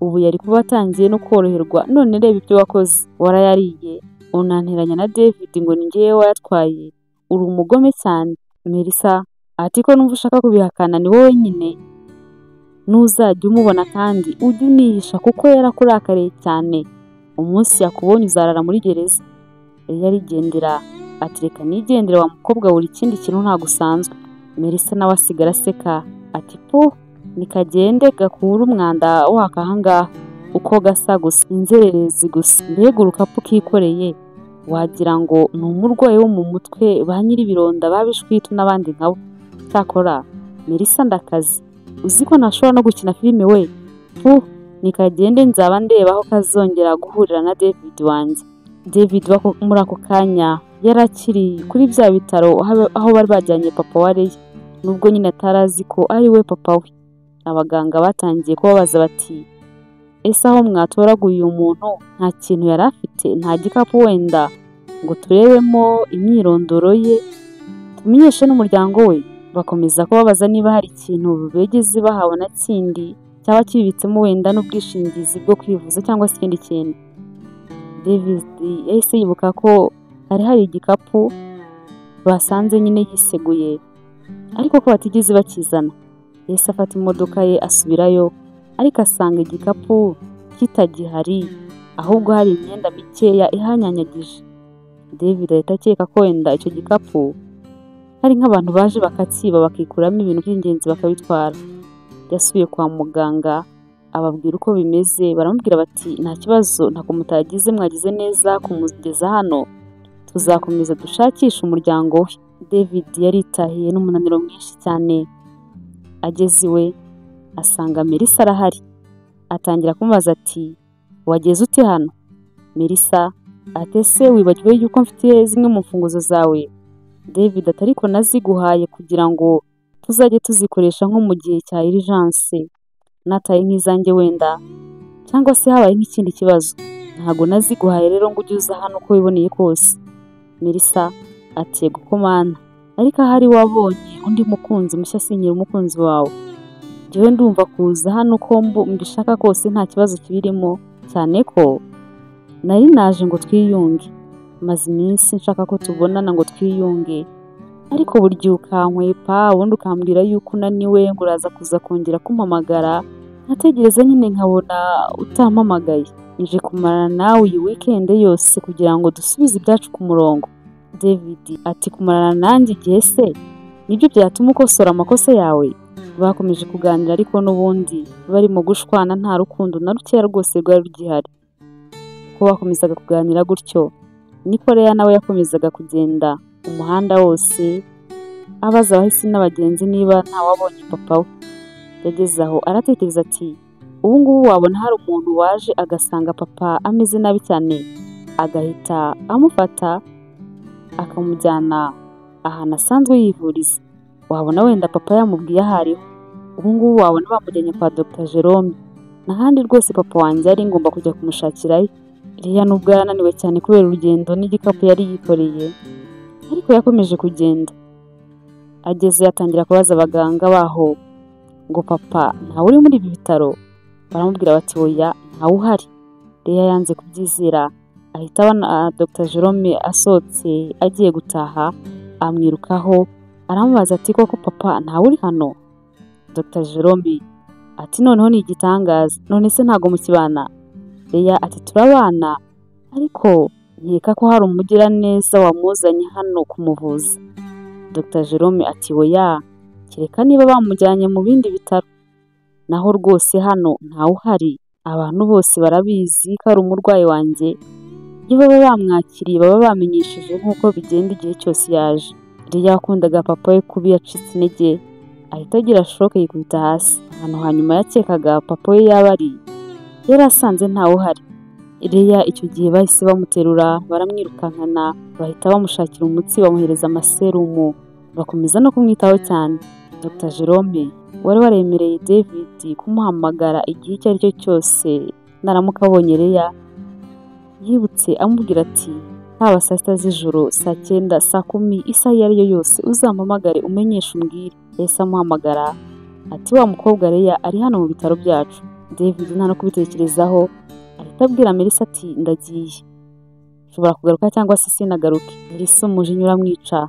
ubu yari kuba atangiye no koroherwa, none reba ibyo wakoze, warayariye unanteranya na David ngo ni njyewe wayatwaye, uri umugome cyane. Melissa ati ko numva ushaka kubihakana ni wowe nyine, nuzajya umubona kandi ujye unihisha kuko yarakurakariye cyane, umunsi yakubonye uzarara muri gereza. Leya arigendera ati reka nigendere wa mukobwa, buri kindi kintu ntabwo usanzwe. Melissa nawe asigara aseka ati pu nikagende gakure umwanda waka ahangaha uko gasa gusa, inzererezi gusa, mbega urukapu kikoreye wagira ngo ni umurwayi wo mu mutwe, ba nyir'ibironda babishwitu n'abandi nkabo. Cyakora Melissa ndakazi, uzi ko ntashobora no gukina filime we, pu nikagende nzaba ndeba aho kazongera guhurira na David wanjye. David muri ako kanya yari akiri kuri bya bitaro aho bari bajyanye papa wa Leya, nubwo nyine atari azi ko ari we papa we. Abaganga batangiye kubabaza bati ese aho mwatoraguye uyu muntu nta kintu yari afite, nta gikapu wenda ngo turebemo imyirondoro ye tumenyeshe n'umuryango we? Bakomeza kubabaza niba hari ikintu bigeze bahabona kindi cyaba kibitsemo wenda n'ubwishingizi bwo kwivuza cyangwa se ikindi kintu. David yahise yibuka ko hari igikapu basanze nyine yiseguye ariko ko batigeze bakizana. Yahise afata imodoka ye asubirayo, ariko asanga igikapu kitagihari, ahubwo hari imyenda mikeya ihanyanyagije. David ahita akeka ko wenda icyo gikapu hari nk'abantu baje bakakiba bakikuramo ibintu by'ingenzi bakabitwara. Yasubiye kwa muganga ababwira uko bimeze, baramubwira bati nta kibazo, ntako mutagize, mwagize neza kumugeza hano, tuzakomeza dushakishe umuryango we. David yaritahiye n'umunaniro mwinshi cyane. Ageze iwe asanga Melissa arahari, atangira kumubaza ati wageze ute hano? Melissa ati ese wibagiwe yuko mfite zimwe mu mfunguzo zawe? David ati ariko naziguhaye kugira ngo tuzajye tuzikoresha nko mu gihe cya urgence, nataye nk'izanjye wenda cyangwa se habaye nk'ikindi kibazo, ntabwo naziguhaye rero ngo ujye uza hano uko wiboneye kose. Melissa ati yego ko mana, ariko ahari wabonye undi mukunzi mushya sinkiri umukunzi wawe, njyewe ndumva kuza hano uko mbishaka kose nta kibazo kibirimo, cyane ko nari naje ngo twiyunge, maze iminsi nshaka ko tubonana ngo twiyunge, ariko buri gihe ukankwepa, ubundi ukambwira yuko unaniwe ngo uraza kuza kongera kumpamagara, nkategereza nyine nkabona utampamagaye. Nje kumarana nawe iyi weekend yose kugira ngo dusubize ibyacu ku murongo. David ati kumarana nanjye igihe se nibyo byatuma ukosora amakosa yawe? Bakomeje kuganira ariko n'ubundi barimo gushwana, nta rukundo na rukeya rwose rwari rugihari. Uko bakomezaga kuganira gutyo niko Leya nawe yakomezaga kugenda umuhanda wose abaza abahisi n'abagenzi niba ntawabonye papa we. Yageze aho aratekereza ati Ubu ngubu wabona hari umuntu waje agasanga papa ameze nabi cyane, agahita amufata akamujyana ahantu asanzwe yivuriza. Wabona wenda papa yamubwiye aho ariho. Ubu ngubu wabona bamujyanye kwa Dr Jerome. N'ahandi rwose papa wanjye ari, ngomba kujya kumushakirayo. Leya nubwo yarananiwe cyane kubera urugendo n'igikapu yari yikoreye, ariko yakomeje kugenda. Ageze atangira kubaza abaganga baho ngo papa ntawe uri muri ibi bitaro? Baramubwira bati oya ntawe uhari. Leya yanze kubyizera, ahita abona Dr Jerome asohotse agiye gutaha, amwirukaho aramubaza ati koko papa ntawe uri hano? Dr Jerome ati noneho ni igitangaza, none se ntago mukibana? Leya ati turabana, ariko nkeka ko hari umugiraneza wamuzanye hano kumuvuza. Dr Jerome ati oya, kereka niba bamujyanye mu bindi bitaro, naho rwose hano ntawe uhari, abantu bose barabizi ko ari umurwayi wanjye, iyo baba bamwakiriye baba bamenyesheje nk'uko bigenda igihe cyose yaje. Leya yakundaga papa we kubi yacitse intege, ahita agira shoke yikubita hasi. Ahantu hanyuma yakekaga papa we yaba ari, yari asanze ntawe uhari. Leya icyo gihe bahise bamuterura baramwirukankana, bahita bamushakira umutsi bamuhereza amaserumu, bakomeza no kumwitaho cyane. Dr Jerome wari waremereye David kumuhamagara igihe icyo ari cyo cyose naramuka abonye Leya, yibutse amubwira ati haba saa 6 z'ijoro, saa 9, saa 10, isaha iyo ari yo yose uzampamagare umenyeshe umbwire. Yahise amuhamagara ati wa mukobwa Leya ari hano mu bitaro byacu. David nta no kubitekerezaho, ahita abwira Melissa ati ndagiye, nshobora kugaruka cyangwa se sinagaruke. Melissa umujinya uramwica,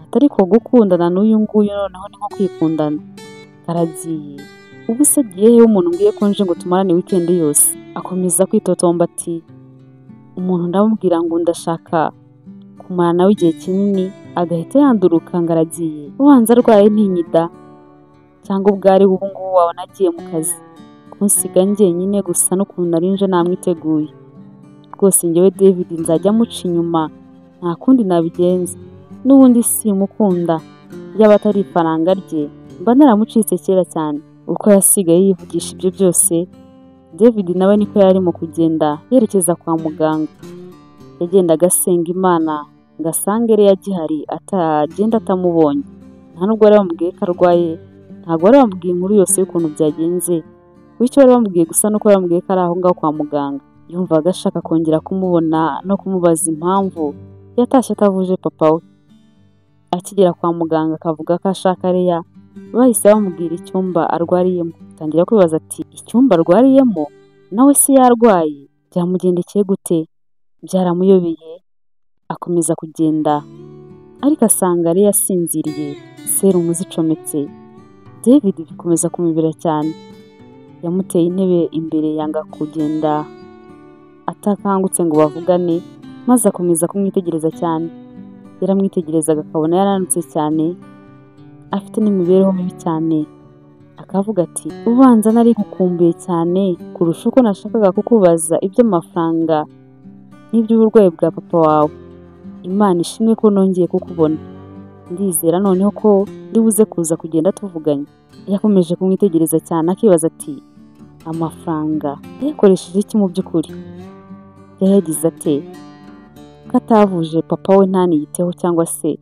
ati ariko gukundana n'uyu nguyu noneho ni nko kwikundana, karagiye ubu se agiye hehe umuntu mbwiye ko nje ngo tumarane weekend yose? Akomeza kwitotomba ati umuntu ndamubwira ngo ndashaka kumara nawe igihe kinini, agahita yanduruka ngo aragiye, ubanza arwaye ntinyida, cyangwa ubwo ari ubu ngubu wabona agiye mu kazi, kunsiga njyenyine gusa n'ukuntu nari nje namwiteguye. Rwose njyewe David nzajya amuca inyuma, nta kundi nabigenza, n'ubundi simukunda, yaba atari ifaranga rye mba naramucitse kera cyane. Uko yasigaye yivugisha ibyo byose, David nawe niko yarimo kugenda yerekeza kwa muganga. Yagendaga asenga Imana ngo asange Leya agihari, atagenda atamubonye. Nta nubwo bari bamubwiye ko arwaye, ntabwo bari bamubwiye inkuru yose y'ukuntu byagenze, bityo bari bamubwiye gusa nuko bari bamubwiye ko ari aho ngaho kwa muganga. Yumvaga ashaka kongera kumubona no kumubaza impamvu yatashye atavuje papa we. Akigera kwa muganga akavuga ko ashaka Leya, bahise bamubwira icyumba arwariyemo. Atangira kwibaza ati icyumba arwariyemo nawe se yarwaye, byamugendekeye gute? Byaramuyobeye. Akomeza kugenda ariko asanga Leya asinziriye, serumu zicometse. David bikomeza kumubira cyane, yamuteye intebe imbere yanga kugenda atakangutse ngo bavugane, maze akomeza kumwitegereza cyane. Yaramwitegerezaga akabona yaranutse cyane, afite n'imibereho mibi cyane, akavuga ati ubanza nari nkukumbuye cyane kurusha uko nashakaga kukubaza iby'amafaranga n'iby'uburwayi bwa papa wawe. Imana ishimwe ko nongeye kukubona, ndizera noneho ko ndibuze kuza kugenda tuvuganye. Yakomeje kumwitegereza cyane akibaza ati amafaranga yakoresheje iki mu by'ukuri? Yayagize ate ko atavuje papa we ntaniyiteho cyangwa se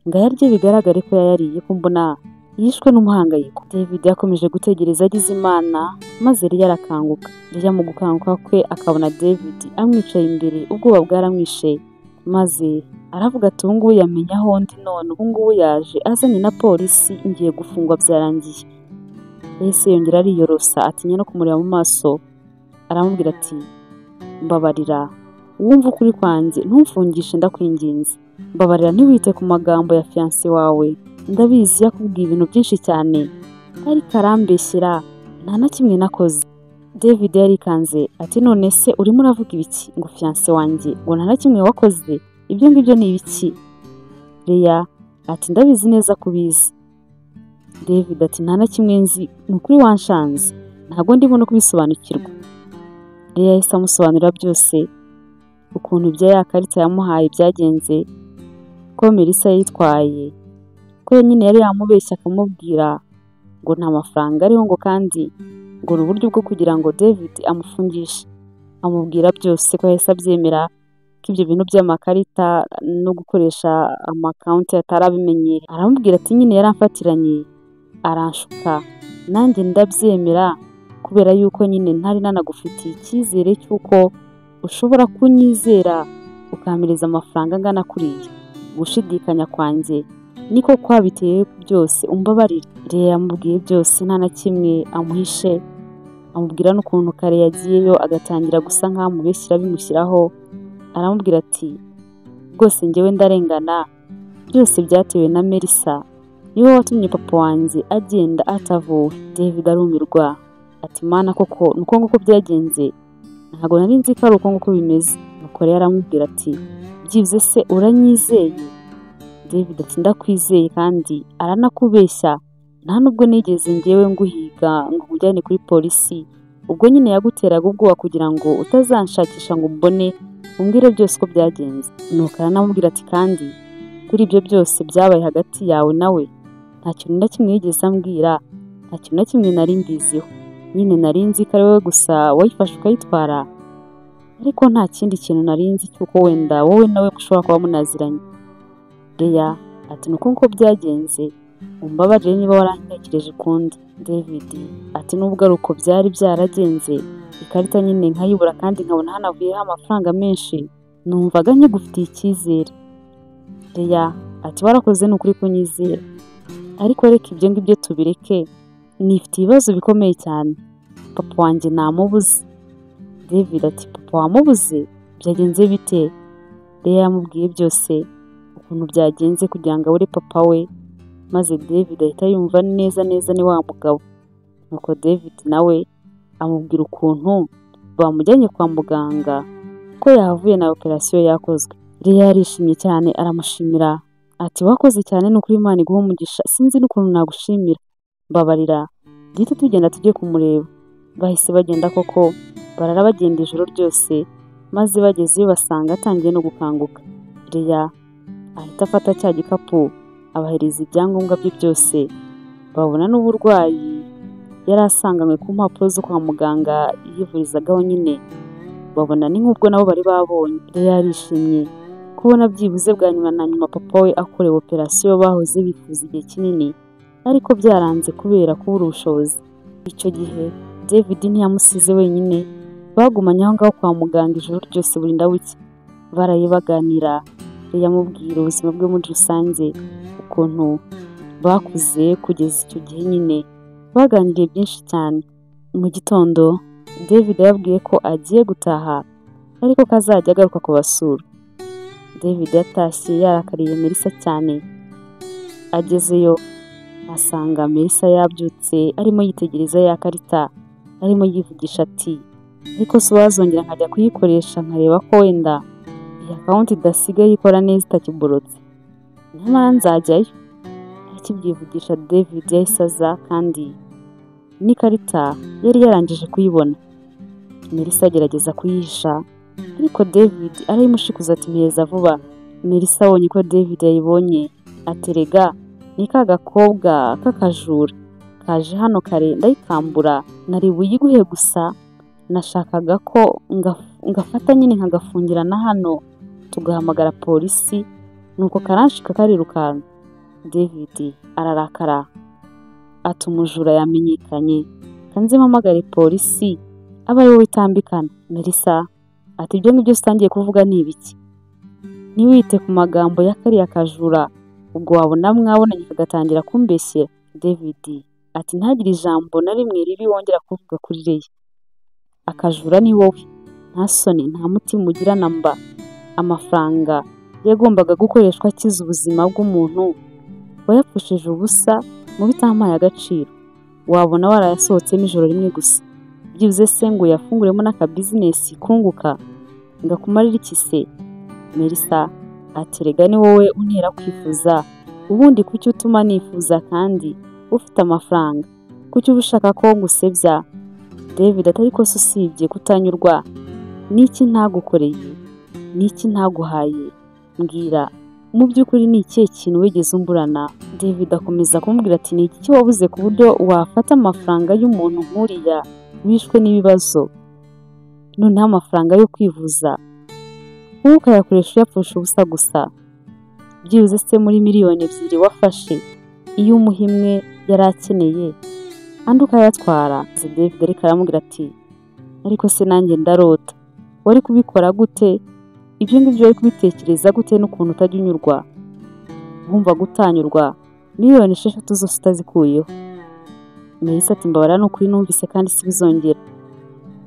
ngo ayarye bigaragare ko yayariye, ko mbona yishwe n'umuhangayiko. David yakomeje gutegereza agize Imana, maze Leya arakanguka. Leya mu gukanguka kwe akabona David amwicaye imbere, ubwoba bwaramwishe, maze aravuga ati ubu ngubu yamenya aho ndi none, ubu ngubu yaje azanye na polisi, ngiye gufungwa byarangiye. Yahise yongera ariyorosa, atinya no kumureba mu maso, aramubwira ati mbabarira, wumve ukuri kwanjye, ntumfungishe ndakwinginze, mbabarira ntiwite ku magambo ya fiancé wawe, ndabizi yakubwiye ibintu byinshi cyane, ariko arambeshyera, nta na kimwe nakoze. David yarikanze ati none se urimo uravuga ibiki ngo fiancé wanjye ngo nta na kimwe wakoze, ibyo ngibyo ni ibiki? Leya ati ndabizi neza kubizi. David ati nta na kimwe nzi, ni ukuri wanshanze, ntabwo ndimo no kubisobanukirwa. Leya yahise amusobanurira byose, ukuntu ibya ya karita yamuhaye byagenze, ko Melissa yitwaye, ko nyine yari yamubeshye akamubwira ngo nta mafaranga ariho, ngo kandi ngo Ubwo ni uburyo bwo kugira ngo David amufungishe. Amubwira byose ko yahise abyemera, ko ibyo bintu by'amakarita no gukoresha amakawunti atarabimenyereye. Aramubwira ati nyine yaramfatiranye aranshuka, nanjye ndabyemera kubera yuko nyine ntari nanagufitiye icyizere cy'uko ushobora kunyizera ukampereza amafaranga angana kuriya. Gushidikanya kwanjye niko kwabiteye byose, umbabarire. Leah yamubwiye byose nta na kimwe amuhishe, amubwira n'ukuntu kare yagiyeyo agatangira gusa nk'aho amubeshyira bimushyiraho. Aramubwira ati rwose njyewe ndarengana, byose byatewe na Melissa, niwe watumye papa wanjye agenda atavuwe. David arumirwa ati mana koko nuko nguko byagenze, ntabwo nari nzi ko ari uko nguko bimeze. Nuko rero aramubwira ati byibuze se uranyizeye? David ati ndakwizeye kandi aranakubeshya, nta nubwo nigeze njyewe nguhiga ngo nkujyane kuri polisi, ubwo nyine yaguteraga ubwoba kugira ngo utazanshakisha ngo umbone umbwire byose uko byagenze. Nuko aranamubwira ati kandi kuri ibyo byose byabaye hagati yawe nawe nta kintu na kimwe yigeze ambwira, nta kintu na kimwe nari mbiziho, nyine nari nzi ko ari wowe gusa wayifashe ukayitwara, ariko nta kindi kintu nari nzi cy'uko wenda wowe nawe mushobora kuba munaziranye. Leah ati nuko nguko byagenze, umbabarire niba warantekereje ukundi. David ati nubwo ari uko byari byaragenze, ikarita nyine nkayibura kandi nkabona hanavuyeho amafaranga menshi, numvaga nkigufitiye icyizere. Leah ati warakoze ni ukuri kunyizera, ariko reka ibyo ngibyo tubireke, nifitiye ibibazo bikomeye cyane, papa wanjye namubuze. David ati papa wamubuze? Byagenze bite? Leah yamubwiye byose ukuntu byagenze kugira ngo abure papa we, maze David ahita yumva neza neza ni wa mugabo. Nuko David nawe amubwira ukuntu bamujyanye kwa muganga ko yahavuye na operasiyo yakozwe. Leah yarishimye cyane aramushimira ati wakoze cyane ni ukuri Imana iguhe umugisha, sinzi n'ukuntu nagushimira, mbabarira duhite tugenda tujye kumureba. Bahise bagenda koko, barara bagenda ijoro ryose, maze bagezeyo basanga atangiye no gukanguka. Leah ahita afata cya gikapu abahereza ibyangombwa bye byose, babona n'uburwayi yari asanganywe ku mpapuro zo kwa muganga yivurizagaho nyine, babona ni nk'ubwo nabo bari babonye. Leah yarishimye kubona byibuze bwa nyuma na nyuma papa we akorewe operasiyo bahoze bifuza igihe kinini, ariko byaranze kubera kubura ubushobozi. Icyo gihe David ntiyamusize wenyine, bagumanye aho ngaho kwa muganga ijoro ryose burinda bucya, baraye baganira. Leah amubwira ubuzima bwe muri rusange, ukuntu bakuze kugeza icyo gihe nyine, baganiriye byinshi cyane. Mu gitondo David yababwiye ko agiye gutaha ariko ko azajya agaruka kubasura. David yatashye yarakariye Melissa cyane, agezeyo asanga Melissa yabyutse arimo yitegereza ya karita, arimo yivugisha ati ariko se wazongera nkajya kuyikoresha nkareba ko wenda iyi akawunti idasigaye ikora neza itakiborotse, nyamara nzajyayo. Akibyivugisha David yahise aza kandi n'ikarita yari yarangije kuyibona. Melissa agerageza kuyihisha ariko David arayimushikuza ati mpereza vuba. Melissa abonye ko David yayibonye aterega ni ka gakobwa k'akajura kaje hano kare ndayikambura, nari buyiguhe gusa nashakaga ko ngafata nyine nkagafungirana hano tugahamagara polisi, nuko karanshika karirukanka. David ararakara ati umujura yamenyekanye, kanze mpamagare polisi abe ari wowe itambikana. Melissa ati ibyo ngibyo utangiye kuvuga ni ibiki? Ntiwite ku magambo ya kariya kajura, ubwo wabona mwabonanye kagatangira kumbeshyera. David ati ntagire ijambo na rimwe ribi wongera kuvuga kuri Leah, akajura ni wowe, nta soni nta mutima ugira na mba. Amafaranga yagombaga gukoreshwa akiza ubuzima bw'umuntu wayapfushije ubusa mu bitampaye agaciro, wabona warayasohotsemo ijoro rimwe gusa, byibuze se ngo uyafunguremo n'akabizinesi kunguka ngakumarira iki se? Melissa ati rega ni wowe untera kwifuza, ubundi kuki utuma nifuza kandi ufite amafaranga, kuki uba ushaka ko ngusebya? David ati ariko se usibye kutanyurwa n'iki ntagukoreye, n'iki ntaguhaye, mbwira mu by'ukuri ni ikihe kintu wigeze umburana? David akomeza kumubwira ati ni iki wabuze ku buryo wafata amafaranga y'umuntu nk'uriya bishwe n'ibibazo, noneho amafaranga yo kwivuza wowe ukayakoresha uyapfusha ubusa gusa. Byibuze se muri 2 miliyoni wafashe, iyo umuha imwe yari akeneye andi ukayatwara. David ariko aramubwira ati ariko se nanjye ndarota, wari kubikora gute? Ibyo ngibyo wari kubitekereza gute n'ukuntu utajya unyurwa? Nkumva gutanyurwa 6 miliyoni zose utazikuyeho. Melissa ati mbabarira ni ukuri numvise kandi sibizongera,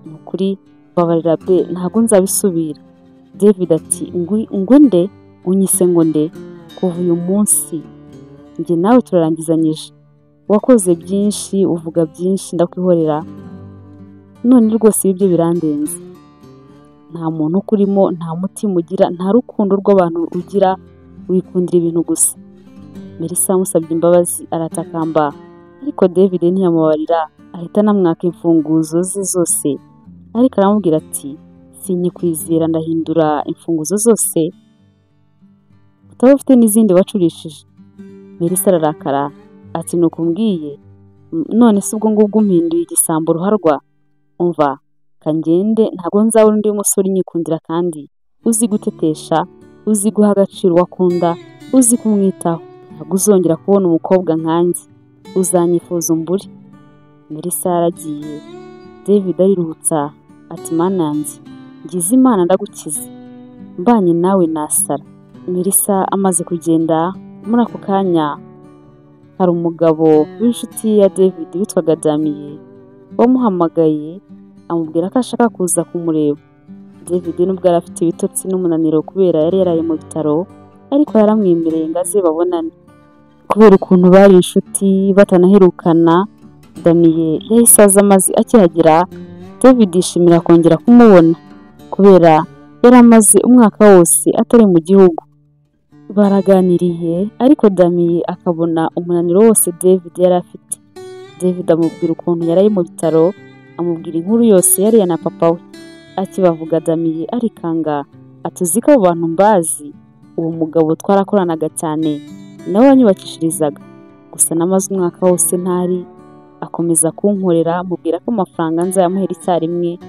ni ukuri mbabarira be ntabwo nzabisubira. David ati ngo nde unyise ngo nde? Kuva uyu munsi njye nawe turarangizanyije, wakoze byinshi uvuga byinshi ndakwihorera, none rwose ibi byo birandenze. Nta muntu ukurimo, nta mutima ugira, nta rukundo rw'abantu ugira, wikundira ibintu gusa. Melissa yamusabye imbabazi aratakamba, ariko David ntiyamubabarira, ahita anamwaka imfunguzo ze zose, ariko aramubwira ati sinkikwizera ndahindura imfunguzo zose, utaba ufite n'izindi wacurishije. Melissa ararakara ati nuko umbwiye, none se ubwo ngubwo umpinduye igisambo ruharwa? Umva kangende ntabwo nzabona undi musore unyikundira kandi uzi gutetesha, uzi guha agaciro uwo akunda, uzi kumwitaho. Ntabwo uzongera kubona umukobwa nkanjye, uzanyifuza umbure. Melissa yaragiye, David ariruhutsa ati mana yanjye ngize Imana ndagukiza, mbanye nawe nasara. Melissa amaze kugenda, muri ako kanya hari umugabo w'inshuti ya David witwaga Damien wamuhamagaye amubwira ko ashaka kuza kumureba. David nubwo yari afite ibitotsi n'umunaniro kubera yari yaraye mu bitaro, ariko yaramwemereye ngo aze babonane. Kubera ukuntu bari inshuti batanaherukana, Damien yahise aza amaze akihagera David yishimira kongera kumubona kubera yari amaze umwaka wose atari mu gihugu. Baraganiriye ariko Damien akabona umunaniro wose David yari afite. David amubwira ukuntu yaraye mu bitaro, amubwira inkuru yose yariye na papa we. Akibavuga Damien arikanga ati uzi ko abo bantu mbazi, uwo mugabo twarakoranaga cyane, nawe wanyubakishirizaga, gusa namaze umwaka wose ntari, akomeza kunkorera mubwira ko amafaranga nzayamuhera icyarimwe,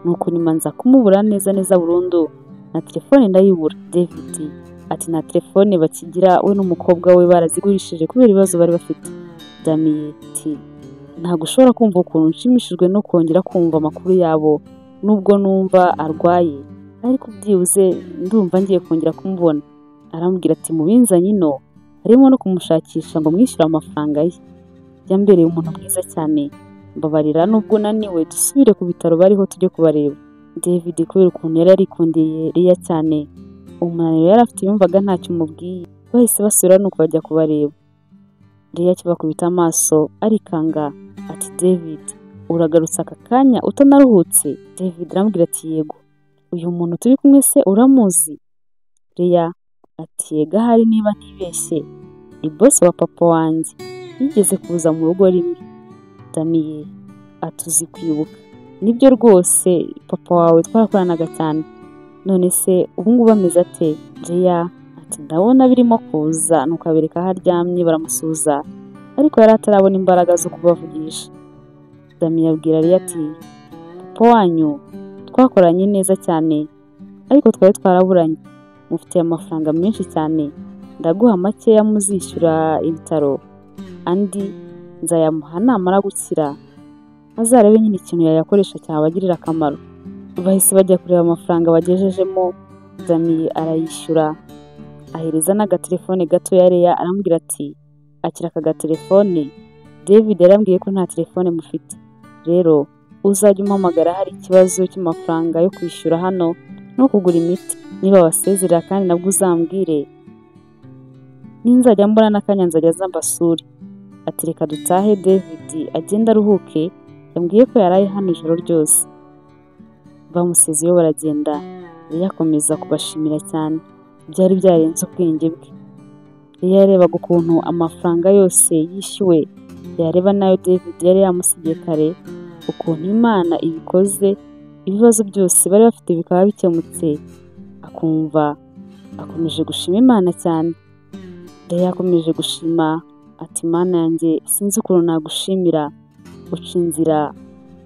nuko nyuma nza kumubura neza neza burundu, na telefone ndayibura. David ati nta telefone bakigira, we n'umukobwa we barazigurishije kubera ibibazo bari bafite. Damien ati ntabwo ushobora kumva ukuntu nshimishijwe no kongera kumva amakuru yabo, nubwo numva arwaye, ariko byibuze ndumva ngiye kongera kumubona. Aramubwira ati mubinzanye ino harimo no kumushakisha ngo mwishyure amafaranga ye. Yambereye umuntu mwiza cyane, mbabarira nubwo unaniwe dusubire ku bitaro bariho tujye kubareba. David kubera ukuntu yari yarikundiye Leah cyane, umunaniro yari afite yumvaga ntacyo umubwiye, bahise basubira nuko bajya kubareba. Leah akibakubita amaso arikanga ati David uragarutse aka kanya utanaruhutse? David aramubwira ati yego. Uyu muntu turi kumwe se uramuzi? Leah ati yego ahari niba ntibeshye ni boss wa papa wanjye, yigeze kuza mu rugo rimwe. Damien ati uzi kwibuka, nibyo rwose papa wawe twarakoranaga cyane, none se ubu ngubu ameze ate? Leah ati ndabona birimo kuza, nuko abereka aho aryamye baramusuhuza, ariko yari atarabona imbaraga zo kubavugisha. Damien abwira Leah ati papa wanyu twakoranye neza cyane, ariko twari twaraburanye, mufitiye amafaranga menshi cyane, ndaguha makeya muzishyura ibitaro, andi nzayamuha namara gukira, azarebe nyine ikintu yayakoresha cyabagirira akamaro. Bahise bajya kureba amafaranga bagejejemo, Damien arayishyura, ahereza n'agatelefone gatoya Leah aramubwira ati akira aka gatelefone, David yarambwiye ko nta telefone mufite, rero uzajya umpamagara hari ikibazo cy'amafaranga yo kwishyura hano no kugura imiti, niba basezerera kandi nabwo uzambwire, ninzajya mbona n'akanya nzajya nza mbasure. Ati reka dutahe David agende aruhuke, yambwiye ko yaraye hano ijoro ryose. Bamusezeyeho baragenda, Leah akomeza kubashimira cyane, byari byarenze ubwenge bwe. Leah yarebaga ukuntu amafaranga yose yishyuwe, yareba n'ayo David yari yamusigiye kare, ukuntu Imana ibikoze, ibibazo byose bari bafite bikaba bikemutse, akumva akomeje gushima Imana cyane. Leah yakomeje gushima ati Mana yanjye sinzi ukuntu nagushimira, uca inzira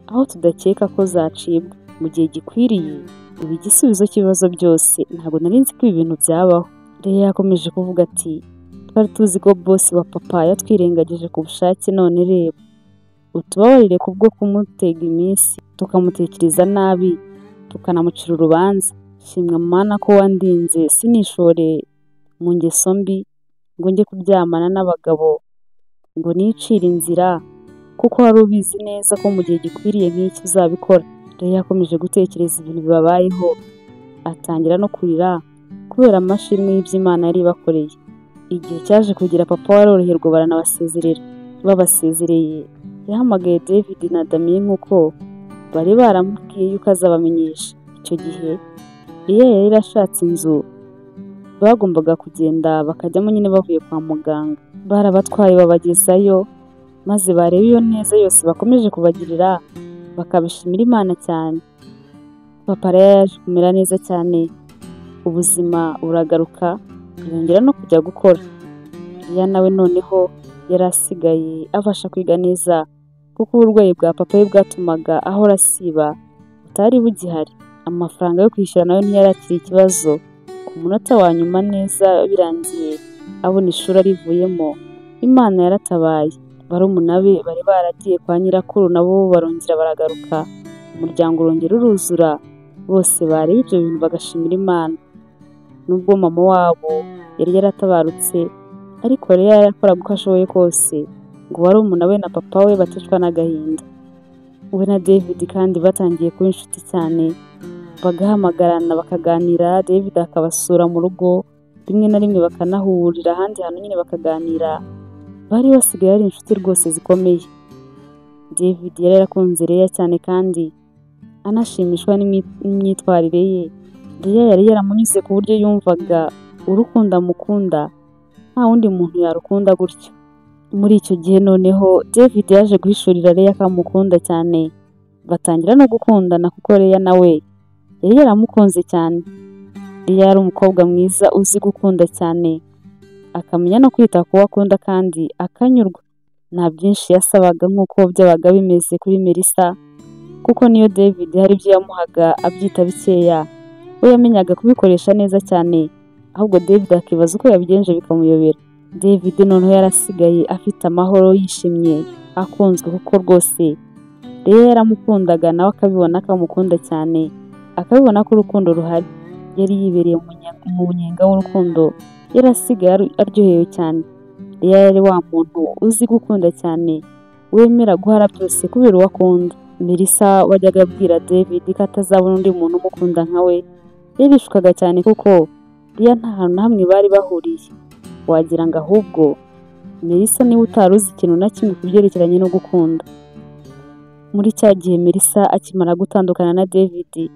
aho tudakeka ko zacibwa mu gihe gikwiriye, uba igisubizo cy'ibibazo byose. Ntabwo nari nzi ko ibi bintu byabaho. Leya yakomeje kuvuga ati twari tuzi ko bosi wa papa yatwirengagije ku bushake, none reba, utubabarire kubwo kumutega iminsi tukamutekereza nabi tukanamucira urubanza. Shimwa Mana ko wandinze sinishore mu ngeso mbi ngo njye kuryamana n'abagabo ngo nicire inzira, kuko wari ubizi neza ko mu gihe gikwiriye nk'iki uzabikora. Leya yakomeje gutekereza ibintu bibabayeho, atangira no kurira kubera amashimwe y'ibyo Imana yari ibakoreye. Igihe cyaje kugira papa we aroroherwa, baranabasezerera. Babasezereye yahamagaye David na Damien nk'uko bari baramubwiye yuko azabamenyesha. Icyo gihe Leya yari yarashatse inzu bagombaga kugenda bakajyamo nyine bavuye kwa muganga. Barabatwaye babagezayo, maze bareba iyo neza yose bakomeje kubagirira bakabishimira Imana cyane. Papa rero yaje kumera neza cyane, ubuzima buragaruka, yongera no kujya gukora. Leya nawe noneho yari asigaye abasha kwiga neza, kuko uburwayi bwa papa we bwatumaga ahora asiba butari bugihari. Amafaranga yo kwishyura nayo ntiyari akiri ikibazo. Ku munota wa nyuma neza birangiye abona ishuri arivuyemo. Imana yaratabaye. Barumuna be bari baragiye kwa nyirakuru nabo barongera baragaruka, umuryango urongera uruzura, bose bareba ibyo bintu bagashimira Imana. Nubwo mama wabo yari yaratabarutse, ariko Leya yarakoraga uko ashoboye kose ngo barumuna we na papa we baticwa n'agahinda. We na David kandi batangiye kuba inshuti cyane, bagahamagarana bakaganira, David akabasura mu rugo, rimwe na rimwe bakanahurira ahandi hantu nyine bakaganira. Bari basigaye ari inshuti rwose zikomeye. David yari yarakunze Leya cyane kandi anashimishwa n'imyitwarire ye. Leya yari yaramunyuze ku buryo yumvaga urukundo amukunda nta wundi muntu yarukunda gutyo. Muri icyo gihe noneho David yaje guhishurira Leya ko amukunda cyane, batangira no gukundana kuko Leya nawe yari yaramukunze cyane. Leya yari umukobwa mwiza uzi gukunda cyane, akamenya no kwita ku wo akunda kandi akanyurwa. Nta byinshi yasabaga nk'uko byabaga bimeze kuri Melissa, kuko niyo David hari ibyo yamuhaga abyita bikeya, we yamenyaga kubikoresha neza cyane, ahubwo David akibaza uko yabigenje bikamuyobera. David noneho yarasigaye afite amahoro, yishimye, akunzwe kuko rwose Leya yaramukundaga nawe akabibona ko amukunda cyane, akabibona ko urukundo ruhari. Yari yibereye mu munyenga w'urukundo, yarasigaye aryohewe cyane. Leya yari wa muntu uzi gukunda cyane, wemera guhara byose kubera uwo akunda. Melissa wajyaga abwira David ko atazabona undi muntu umukunda nka we, yarishukaga cyane kuko Leya nta hantu na hamwe bari bahuriye. Wagira ngo ahubwo Melissa niwe utari uzi ikintu na kimwe ku byerekeranye no gukunda. Muri cya gihe Melissa akimara gutandukana na David,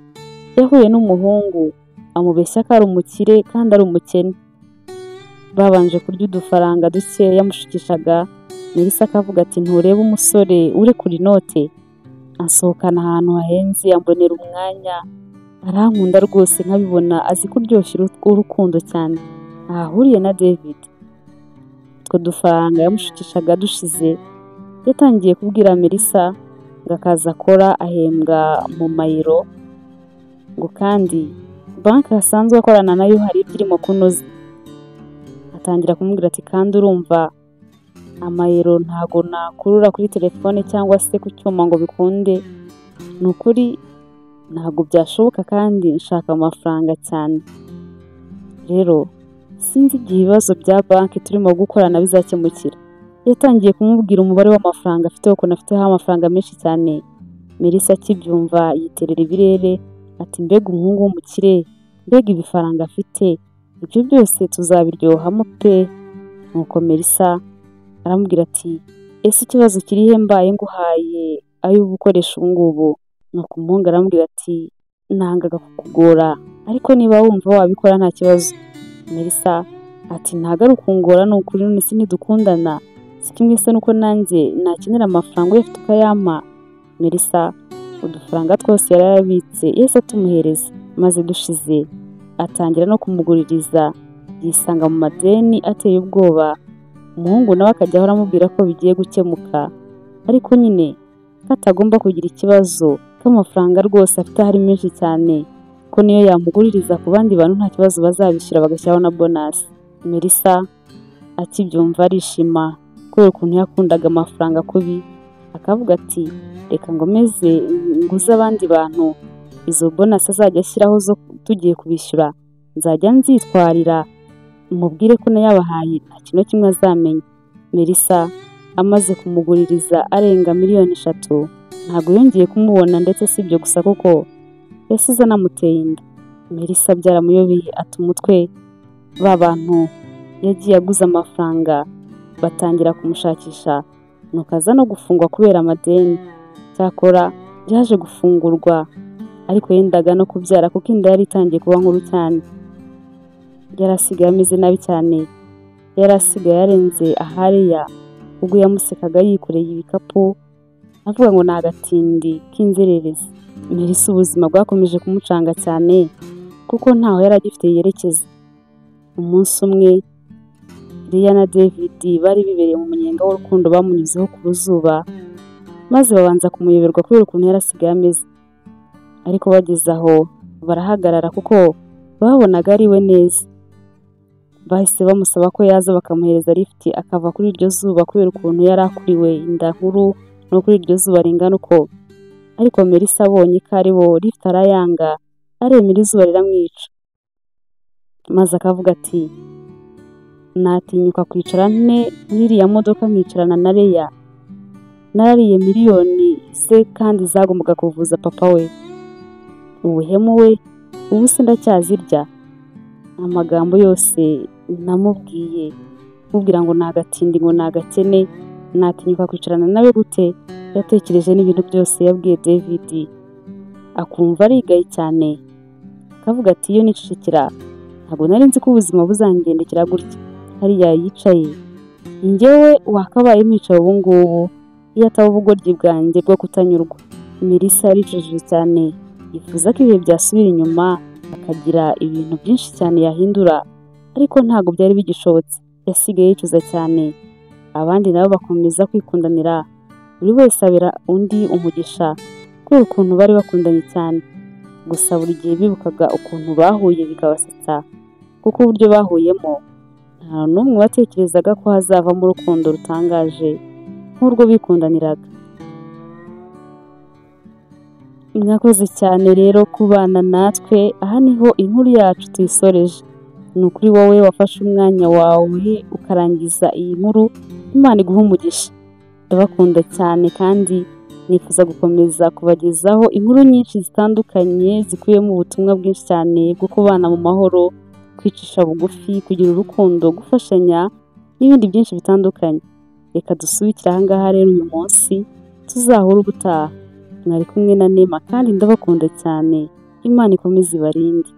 yahuye n'umuhungu amubeshya ko ari umukire kandi ari umukene. Babanje kurya udufaranga duke yamushukishaga, Melissa akavuga ati nturebe umusore urekura inote, ansohokana ahantu hahenze, ambonera umwanya, arankunda rwose nkabibona, azi kuryoshya urukundo cyane. Ntaho ahuriye na David. Utwo dufaranga yamushukishaga dushize, yatangiye kubwira Melissa ngo akazi akora ahembwa mu mayero, ngo kandi banki asanzwe akorana nayo hari ibyo irimo kunoza. Atangira kumubwira ati kandi urumva amayero ntago nakurura kuri telefone cyangwa se ku cyuma ngo bikunde, ni ukuri ntabwo byashoboka kandi nshaka amafaranga cyane. Rero sinzi igihe ibibazo bya banki turimo gukorana bizakemukira. Yatangiye kumubwira umubare w'amafaranga afite, ukuntu afiteho amafaranga menshi cyane. Melissa akibyumva yiterera ibirere ati mbega umuhungu w'umukire, mbega ibifaranga afite, ibyo byose tuzabiryohamo pe. Nuko Melissa aramubwira ati ese ikibazo kiri he mbaye nguhaye ayo uba ukoresha ubu ngubu? Nuko umuhungu aramubwira ati nangaga kukugora, ariko niba wumva wabikora nta kibazo. Melissa ati ntago ari ukungora, ni ukuri, none se ntidukundana? Si kimwe se nuko nanjye nakenera amafaranga uyafite ukayampa? Melissa udufaranga twose yari yarabitse yahise atumuhereza, maze dushize atangira no kumuguririza, yisanga mu madeni ateye ubwoba. Umuhungu nawe akajya ahora amubwira ko bigiye gukemuka, ariko nyine ko atagomba kugira ikibazo, ko amafaranga rwose afite ahari menshi cyane, ko niyo yamuguririza ku bandi bantu nta kibazo bazabishyura bagashyiraho na bonasi. Melissa akibyumva arishima kubera ukuntu yakundaga amafaranga kubi, akavuga ati reka ngomeze nguze abandi bantu izo bonasi azajya ashyiraho zo tugiye kubishyura nzajya nzitwarira mubwire ko nayabahaye nta kintu na kimwe azamenya. Melissa amaze kumuguririza arenga miliyoni 3 ntabwo yongeye kumubona, ndetse si ibyo gusa kuko yasize anamuteye inda. Melissa byaramuyobeye, ata umutwe. Ba bantu yagiye aguza amafaranga batangira kumushakisha, nuko aza no gufungwa kubera amadeni. Cyakora yaje gufungurwa ariko yendaga no kubyara kuko inda yari itangiye kuba nkuru cyane. Yari asigaye ameze nabi cyane, yari asigaye arenze ahariya ubwo yamusekaga yikoreye ibikapu avuga ngo ni agatindi k'inzererezi. Melissa ubuzima bwakomeje kumucanga cyane kuko ntaho yari agifite yerekeza. Umunsi umwe Leah na David bari bibereye mu munyenga w'urukundo bamunyuzeho ku ruzuba, maze babanza kumuyoberwa kubera ukuntu yari asigaye ameze, ariko bageze aho barahagarara kuko babonaga ari we neza. Bahise bamusaba ko yaza bakamuhereza lifuti akava kuri iryo zuba kubera ukuntu yari akuriwe inda nkuru no kuri iryo zuba ringana uko. Ariko Melissa abonye ko ari bo, lifuti arayanga, aremera izuba riramwica, maze akavuga ati natinyuka kwicara nte muri iriya modoka nkicarana na Leah? Narariye miliyoni ze kandi zagombaga kuvuza papa we. Ubuhemu we, ubu se ndacyazirya? Amagambo yose namubwiye mubwira ngo ni agatindi, ngo ni agakene, natinyuka kwicarana nawe gute? Yatekereje n'ibintu byose yabwiye David akumva arigaye cyane, akavuga ati iyo nicecekera ntabwo nari nzi ko ubuzima buzangendekera gutya. Hariya yicaye njyewe wakabaye mwicaye ubu ngubu iyo ataba ubugoryi bwanjye bwo kutanyurwa. Melissa yaricujije cyane, yifuza ko ibihe byasubira inyuma akagira ibintu byinshi cyane yahindura, ariko ntabwo byari bigishobotse. Yasigaye yicuza cyane. Abandi nabo bakomeza kwikundanira, buri wese abera undi umugisha kubera ukuntu bari bakundanye cyane. Gusa buri gihe bibukaga ukuntu bahuye bikabasetsa, kuko uburyo bahuyemo nta n'umwe watekerezaga ko hazavamo urukundo rutangaje nk'urwo bikundaniraga. Mwakoze cyane rero kubana natwe, aha niho inkuru yacu tuyisoreje. Ni ukuri wowe wafashe umwanya wawe ukarangiza iyi nkuru, Imana iguhe umugisha. Ndabakunda cyane kandi nifuza gukomeza kubagezaho inkuru nyinshi zitandukanye zikubiyemo ubutumwa bwinshi cyane bwo kubana mu mahoro, kwicisha bugufi, kugira urukundo, gufashanya n'ibindi byinshi bitandukanye. Reka dusubikire aha ngaha rero uyu munsi, tuzahure ubutaha. Mwari kumwe na Nema kandi ndabakunda cyane. Imana ikomeze ibarinde.